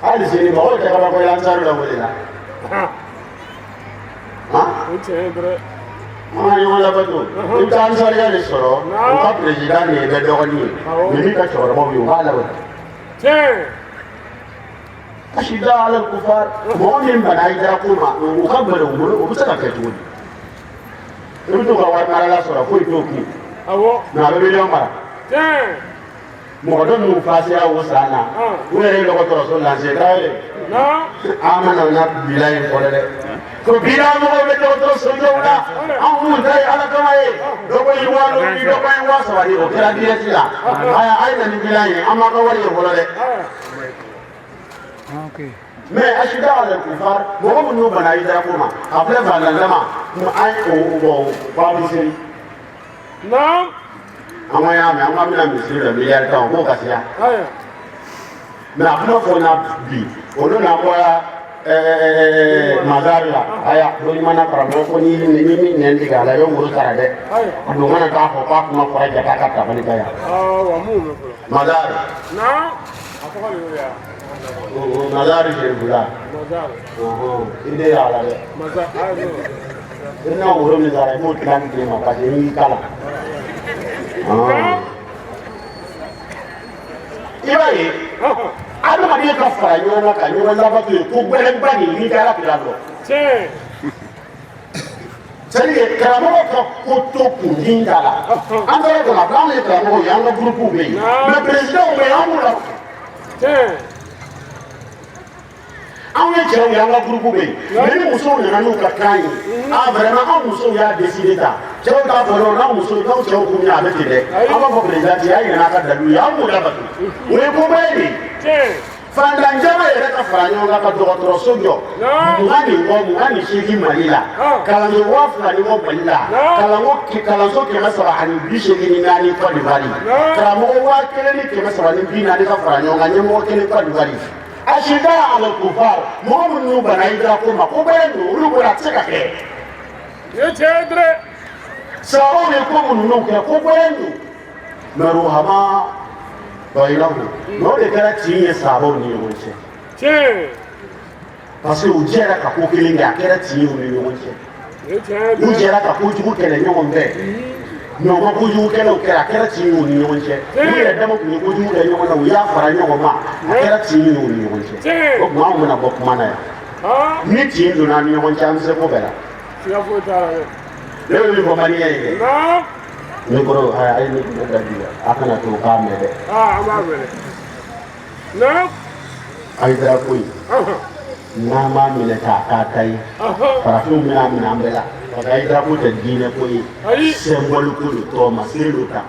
Hali sini mɔgɔw tɛ kabako ye ansaru la wele la. O tiɲɛ ye dɛrɛ. An ka ɲɔgɔn labato. I bɛ taa ansariya de sɔrɔ, u ka président de ye bɛɛ dɔgɔnin ye, mɛ n'i ka cɛkɔrɔbaw ye, u b'a labato. Asida alal kufar, mɔgɔ min bana hijira ko ma, u ka gɛlɛn u bolo, o bɛ se ka kɛ cogo di? I bɛ t'u ka wari marala sɔrɔ, foyi t'o kun, mɛ a bɛ miliyɔn mara. Mɔgɔ dɔ minnu fasera o san na, u yɛrɛ ye dɔgɔtɔrɔso lanse tarawele. An mana na bila yen fɔlɔ dɛ, ko bila mɔgɔw bɛ dɔgɔtɔrɔso jɔw la, an kun ta ye ala kama ye. Dɔ ko ye 5000 di, dɔ ko ye 3000 di, o kɛra direct la. Aya, a ye na ni bilan ye, an b'a ka wari ye fɔlɔ dɛ. Mais asida alal kufar, mɔgɔ minnu bana hijira ko ma, a filɛ fantan dama an ye o bɔ babu seli. An ka y'a mɛn, an ka bɛna misiri la miliyari 10, k'o ka siya. Mɛ a kuma fɔ na bi, olu n'a bɔra mazari la. Aya, doni mana karamɔgɔ ko ni min nɛn tigɛ a la, i bɛ woro sara dɛ. A don kana taa fɔ k'a kuma fɔra jata ka tabali ka yan. Mazari mazari jeribula i de y'a la dɛ. I bɛna woro min sara, i b'o tila ni den ma, parce que n'i y'i kalan, i b'a ye adamaden ka fara ɲɔgɔn kan ka ɲɔgɔn labato ye ko gɛlɛnba de ye n'i tɛ ala kira dɔn. C'est à dire karamɔgɔ ka ko to kundin ta la, an taara kɔnɔ, a filɛ, anw ye karamɔgɔw ye, an ka groupe bɛ yen, mais président bɛ yen, an b'u la. Anw ye cɛw ye, an ka groupe bɛ yen, mais ni musow nana n'u ka kan ye, ah vraiment, anw musow y'a décidé ta, cɛw t'a fɔ dɔrɔn, n'aw musow, n'aw cɛw ko min a bɛ ten dɛ, an b'a fɔ président ti a yɛlɛ n'a ka dalilu ye, an b'o labato, o ye koba ye de. Fantan jama yɛrɛ ka fara ɲɔgɔn kan ka dɔgɔtɔrɔso jɔ 20 ni kɔ, 28 Mali la, kalanso 2000 ni kɔ Mali la, kalanko kalanso 384 Côte d'Ivoire, karamɔgɔ 1340 ka fara ɲɔgɔn kan, ɲɛmɔgɔ kelen Côte d'Ivoire. Asida alal kufar, mɔgɔ minnu bana hijira ko ma, ko bɛɛ don olu bolo, a tɛ se ka kɛ. Sabaw ye ko minnu kɛ, ko bɛɛ don, mɛ ruhama bayinahu, mɛ o de kɛra tin ye sabaw ni ɲɔgɔn cɛ, parce que u jɛra ka ko kelen kɛ, a kɛra tin ye u ni ɲɔgɔn cɛ. U jɛra ka kojugu kɛlɛ ɲɔgɔn fɛ, mɛ u ma kojugu kɛlɛw kɛ, a kɛra tin ye u ni ɲɔgɔn cɛ. U yɛrɛ dama tun ye kojugu kɛ ɲɔgɔn na, u y'a fara ɲɔgɔn ma, a kɛra tin ye u ni ɲɔgɔn cɛ. O tuma anw bɛna bɔ kuma na yan, ni tin donna an ni ɲɔgɔn cɛ, an bɛ se ko bɛɛ la. Ne bɛ min fɔ maliyɛn ye dɛ, micro, a ye micro da bi, a kana to k'a mɛn dɛ. Hayidara ko in, n'an m'a minɛ k'a k'a ta ye, farafinw bɛna minɛ an bɛɛ la, parce que hayidara ko tɛ diinɛ ko ye, symbole ko don, tɔɔmasere don tan.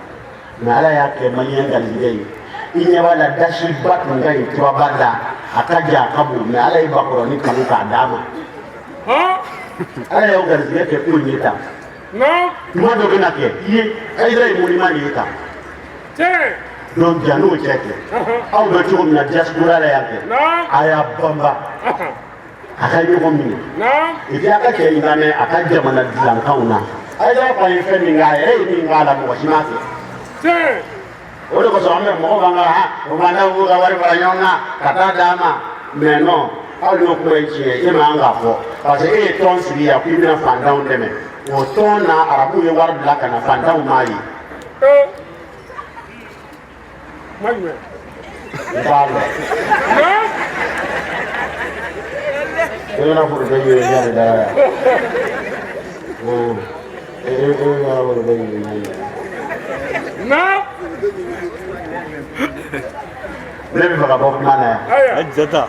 Mɛ ala y'a kɛ maliyɛn garijɛgɛ ye. I ɲɛ b'a la, dasiba tun ka ɲi turaba da, a ka jan, a ka bon, mɛ ala ye bakɔrɔni kanu k'a d'a ma. Ala y'aw garijɛgɛ kɛ ko in ye tan. Tuma dɔ bɛna kɛ i ye hayidara ye monument de ye tan. Donc jan'o cɛ kɛ, aw bɛ cogo min na diaspora la yan kɛ, a y'a banba a ka ɲɔgɔn minɛ, et puis a ka cɛ in lamɛn a ka jamana dilankanw na. Hayidara kɔni ye fɛn min kɛ, a yɛrɛ ye min k'a la, mɔgɔ si m'a kɛ. O de kosɔn an bɛ mɔgɔ b'an ka o b'an b'u ka wari fara ɲɔgɔn kan ka taa d'a ma. Mais non, hali n'o kuma ye tiɲɛ ye, e man k'a fɔ, parce que e ye tɔn sigi yan k'i bɛna fantanw dɛmɛ. O tɔn na, arabuw ye wari bila ka na, fantanw m'a ye. N t'a lɔn. E bɛna foronto ɲini i de da la. E bɛna foronto ɲini i de da la. Ne bɛ fɛ ka bɔ kuma na yan. Ajata.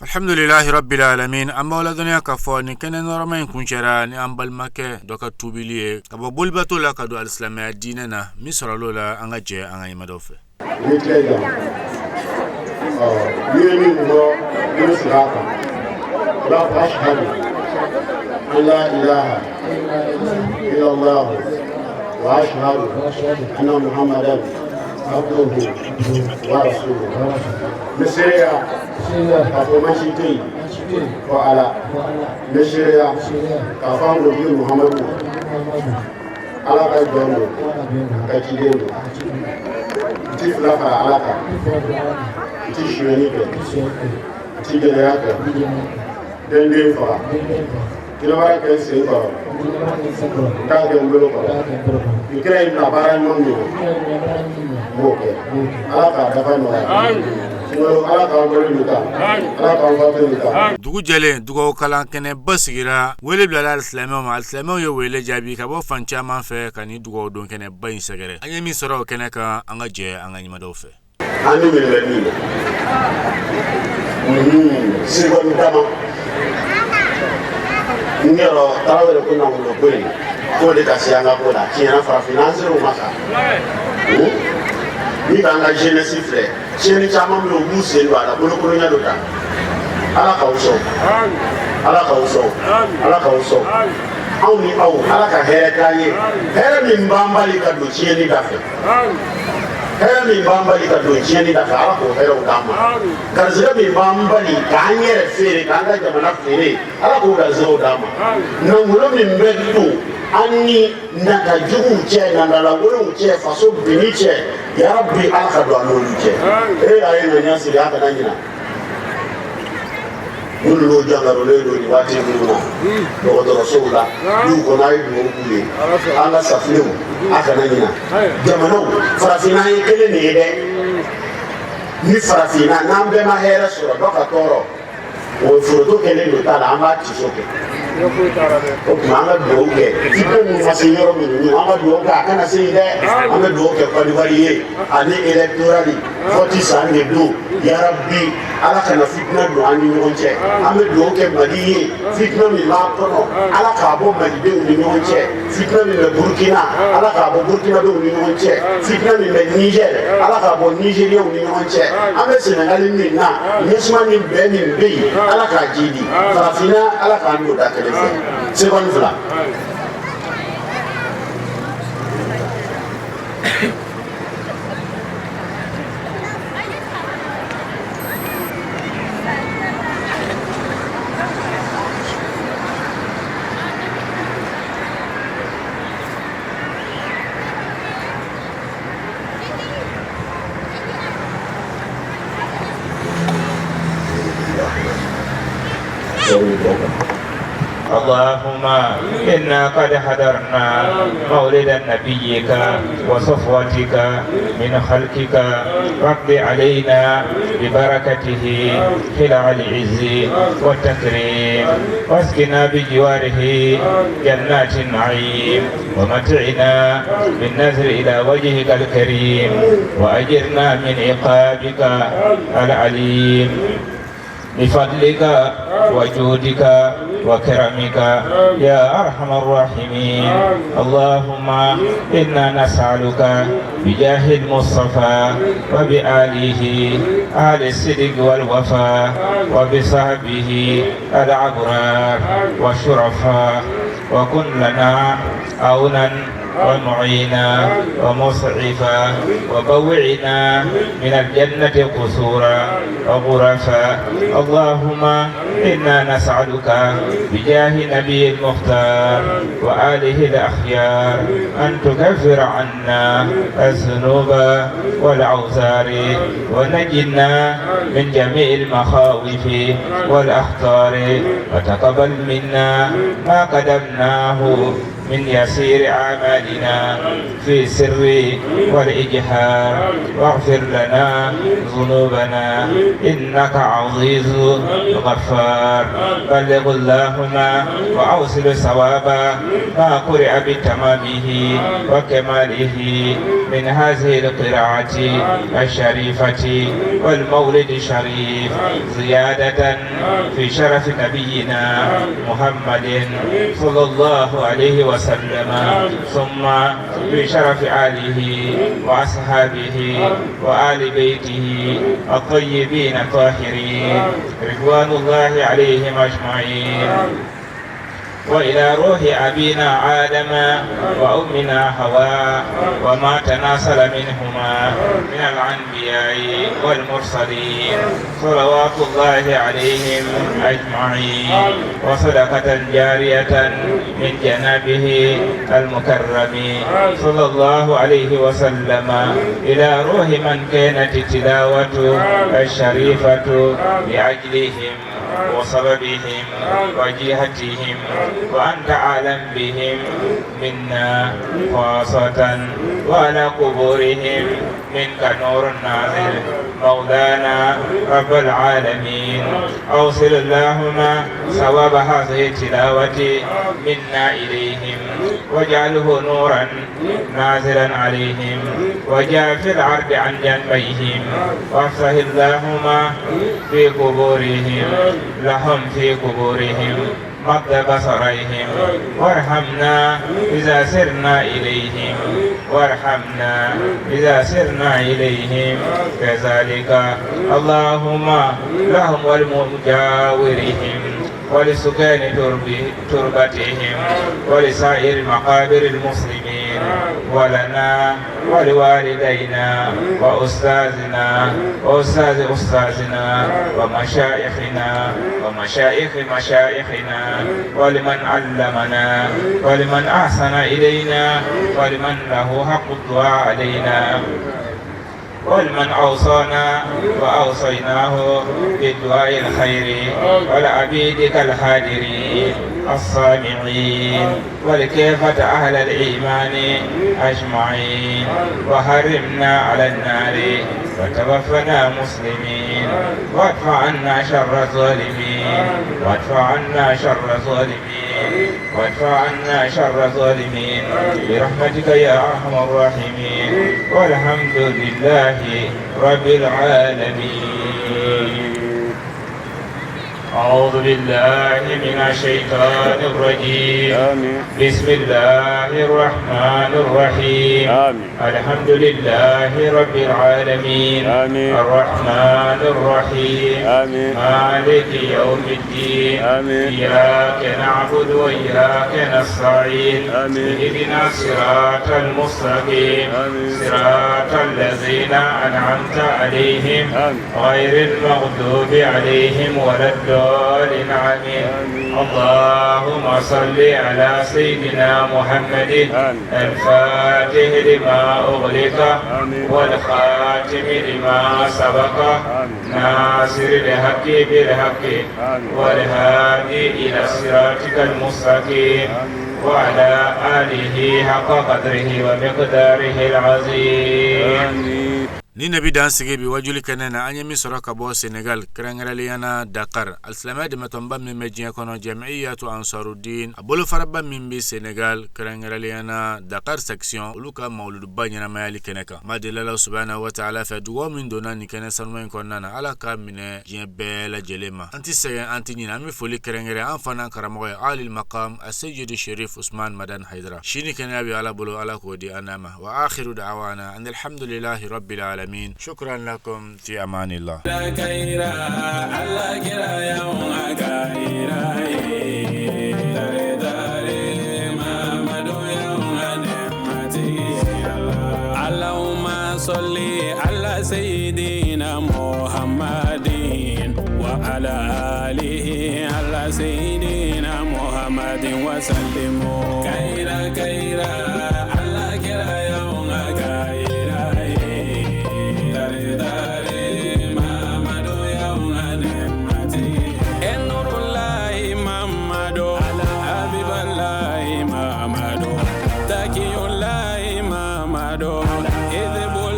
Alhamdulilahi rabbil alamin an b'aw ladɔnniya k'a fɔ nin kɛnɛ nɔrɔma in kuncɛra ni an balimakɛ dɔ ka tubili ye ka bɔ bolibato la ka don alisilamɛya diinɛ na min sɔrɔl'o la an ka jɛ an ka ɲɛmadaw fɛ. Ni tile jan ɔ n'i ye min fɔ i bɛ segin a kan i b'a fɔ ashhadu an la ilaha illallah wa ashhadu anna muhammadan abduhu wa rasuluhu. N bɛ seereya k'a fɔ ma si tɛ yen fɔ Ala. N bɛ seereya k'a fɔ an kuntigi Muhamadu Ala ka jɔn don, a ka ciden don. N ti fila fara Ala kan, n ti sonyɛni kɛ, n ti gɛlɛya kɛ, n tɛ n den faga, jinɛbara kɛ n sen kɔrɔ, n t'a kɛ n bolo kɔrɔ. Ni kira ye n bila baara ɲuman min na, n b'o kɛ. Ala k'a dafa nɔgɔya. Ala k'an bolo nin kan, Ala k'an fatu nin kan. Dugu jɛlen dugawu kalan kɛnɛba sigira wele bilala alisilamɛw ma alisilamɛw ye wele jaabi ka bɔ fan caman fɛ ka nin dugawu don kɛnɛba in sɛgɛrɛ an ye min sɔrɔ o kɛnɛ kan an ka jɛ an ka ɲɛmadaw fɛ. An ni min bɛ min na seconde dama n yɛrɛ tarawele ko nafolo ko in k'o de ka se an ka ko la tiɲɛna farafinna an ser'o ma sa ni k'an ka jeunesse filɛ tiɲɛni caman bɛ yen u b'u sen don a la bolokolonya dɔ ta Ala k'aw sɔn Ala k'aw sɔn Ala k'aw sɔn anw ni aw Ala ka hɛrɛ k'an ye hɛrɛ min b'an bali ka don tiɲɛni da fɛ hɛrɛ min b'an bali ka don tiɲɛni da fɛ Ala k'o hɛrɛw d'an ma garizigɛ min b'an bali k'an yɛrɛ feere k'an ka jamana feere Ala k'o garizigɛw d'an ma nafolo min bɛ don an ni nata juguw cɛ nandalangolow cɛ faso binni cɛ yarabi Ala ka don an n'olu cɛ e y'a ye ŋaniya siri a kana ɲina minnu n'o jangarolen don nin waati minnu na dɔgɔtɔrɔsow la duw kɔnɔ a ye dugawu k'u ye an ka safinɛw a kana ɲina jamanaw farafinna ye kelen de ye dɛ ni farafinna n'an bɛɛ ma hɛrɛ sɔrɔ dɔ ka tɔɔrɔ o foronto kɛlen don ta la an b'a tiso kɛ o tuma an ka dugawu kɛ fitinɛ minnu ma se yɔrɔ minnu an ka dugawu kɛ a kana se yen dɛ an bɛ dugawu kɛ Côte d'Ivoire ye ani électoral vote san de don yarabi Ala kana fitinɛ don an ni ɲɔgɔn cɛ an bɛ dugawu kɛ Mali ye fitinɛ min b'a kɔnɔ Ala k'a bɔ malidenw ni ɲɔgɔn cɛ fitinɛ min bɛ Burukina Ala k'a bɔ Burukinabew ni ɲɔgɔn cɛ fitinɛ min bɛ Niger Ala k'a bɔ Nigériens ni ɲɔgɔn cɛ an bɛ Sénégal min na ɲɛsuma ni bɛn min bɛ yen Ala k'a jidi farafinna Ala k'an don da kelen fɛ seconde fila. اللهم إنا قد حضرنا مولد نبيك وصفوتك من خلقك فاقض علينا ببركته خلع العز والتكريم واسقنا بجواره جنات النعيم ومتعنا بالنذر إلى وجهك الكريم وأجرنا من عقابك العليم بفضلك وجودك وكرمك يا أرحم الراحمين. اللهم إنا نسألك بجاه المصطفى وبآله آل الصدق والوفاء وبصحبه الأبرار والشرفاء وكن لنا عونا ومعينا ومسعفا وبوعنا من الجنة قصورا وغرفا. اللهم إنا نسألك بجاه نبي المختار وآله الأخيار أن تكفر عنا الذنوب والأوزار ونجنا من جميع المخاوف والأخطار وتقبل منا ما قدمناه من يسير أعمالنا في السر والإجهار واغفر لنا ذنوبنا إنك عزيز غفار. بلغ اللهم وأوصل ثوابا ما قرئ بتمامه وكماله من هذه القراءة الشريفة والمولد الشريف زيادة في شرف نبينا محمد صلى الله عليه وسلم، ثم في شرف آله وأصحابه وآل بيته الطيبين الطاهرين رضوان الله عليهم أجمعين، وإلى روح أبينا آدم وأمنا حواء وما تناسل منهما من الأنبياء والمرسلين صلوات الله عليهم أجمعين، وصدقة جارية من جنابه المكرم صلى الله عليه وسلم إلى روح من كانت التلاوة الشريفة لأجلهم وسببهم وجهتهم وأنت أعلم بهم منا خاصة، وعلى قبورهم منك نور نازل مولانا رب العالمين. أوصل اللهم ثواب هذه التلاوة منا إليهم واجعله نورا نازلا عليهم وجاء في العرض عن جنبيهم، وافسح اللهم في قبورهم لهم في قبورهم مد بصريهم، وارحمنا إذا سرنا إليهم، وارحمنا إذا سرنا إليهم كذلك اللهم لهم ولمجاورهم ولسكان تربتهم ولسائر مقابر المسلمين ولنا ولوالدينا وأستاذنا وأستاذ أستاذنا ومشايخنا ومشايخ مشايخنا ولمن علمنا ولمن أحسن إلينا ولمن له حق الدعاء علينا ولمن أوصانا وأوصيناه بالدعاء الخير ولعبيدك الحاضرين السامعين ولكافة أهل الإيمان أجمعين، وحرمنا على النار وتوفنا مسلمين، وادفع عنا شر الظالمين، وادفع عنا شر الظالمين، وادفع عنا شر الظالمين برحمتك يا أرحم الراحمين، والحمد لله رب العالمين. أعوذ بالله من الشيطان الرجيم. بسم الله الرحمن الرحيم. الحمد لله رب العالمين. الرحمن الرحيم. مالك يوم الدين. إياك نعبد وإياك نستعين. اهدنا الصراط المستقيم. صراط الذين أنعمت عليهم غير المغضوب عليهم ولا الضالين. آمين. اللهم صل على سيدنا محمد الفاتح لما أغلق والخاتم لما سبق ناصر الحق بالحق والهادي إلى صراطك المستقيم وعلى آله حق قدره ومقداره العظيم. Ni ne bɛ dan sigi bi wajuli kɛnɛ na, an ye min sɔrɔ ka bɔ Senegal, kɛrɛnkɛrɛnnenya na Dakar, alisilamɛya dɛmɛtɔnba min bɛ diɲɛ kɔnɔ, Jamiyatu Ansarudin, a bolofaraba min bɛ Senegal, kɛrɛnkɛrɛnnenya na Dakar section, olu ka mawuluduba ɲɛnamayali kɛnɛ kan. Ma deli Ala subahana wa taala fɛ, dugawu min donna nin kɛnɛ sanuma in kɔnɔna na, Ala k'a minɛ diɲɛ bɛɛ lajɛlen ma. An tɛ sɛgɛn, an tɛ ɲinɛ, an bɛ foli kɛrɛnkɛrɛn an fana karamɔgɔ ye Alil Maqam Aseyidi Sherif Usman Madan Haidara. Sini kɛnɛya bɛ Ala bolo, Ala k'o di an n'a ma. Wa akhiru da'wana an alhamdulillahi rabbil alamin. شكرا لكم، في امان الله. اللهم صل على سيدنا محمد وعلى آله. محمد وسلم. كيرا كيرا.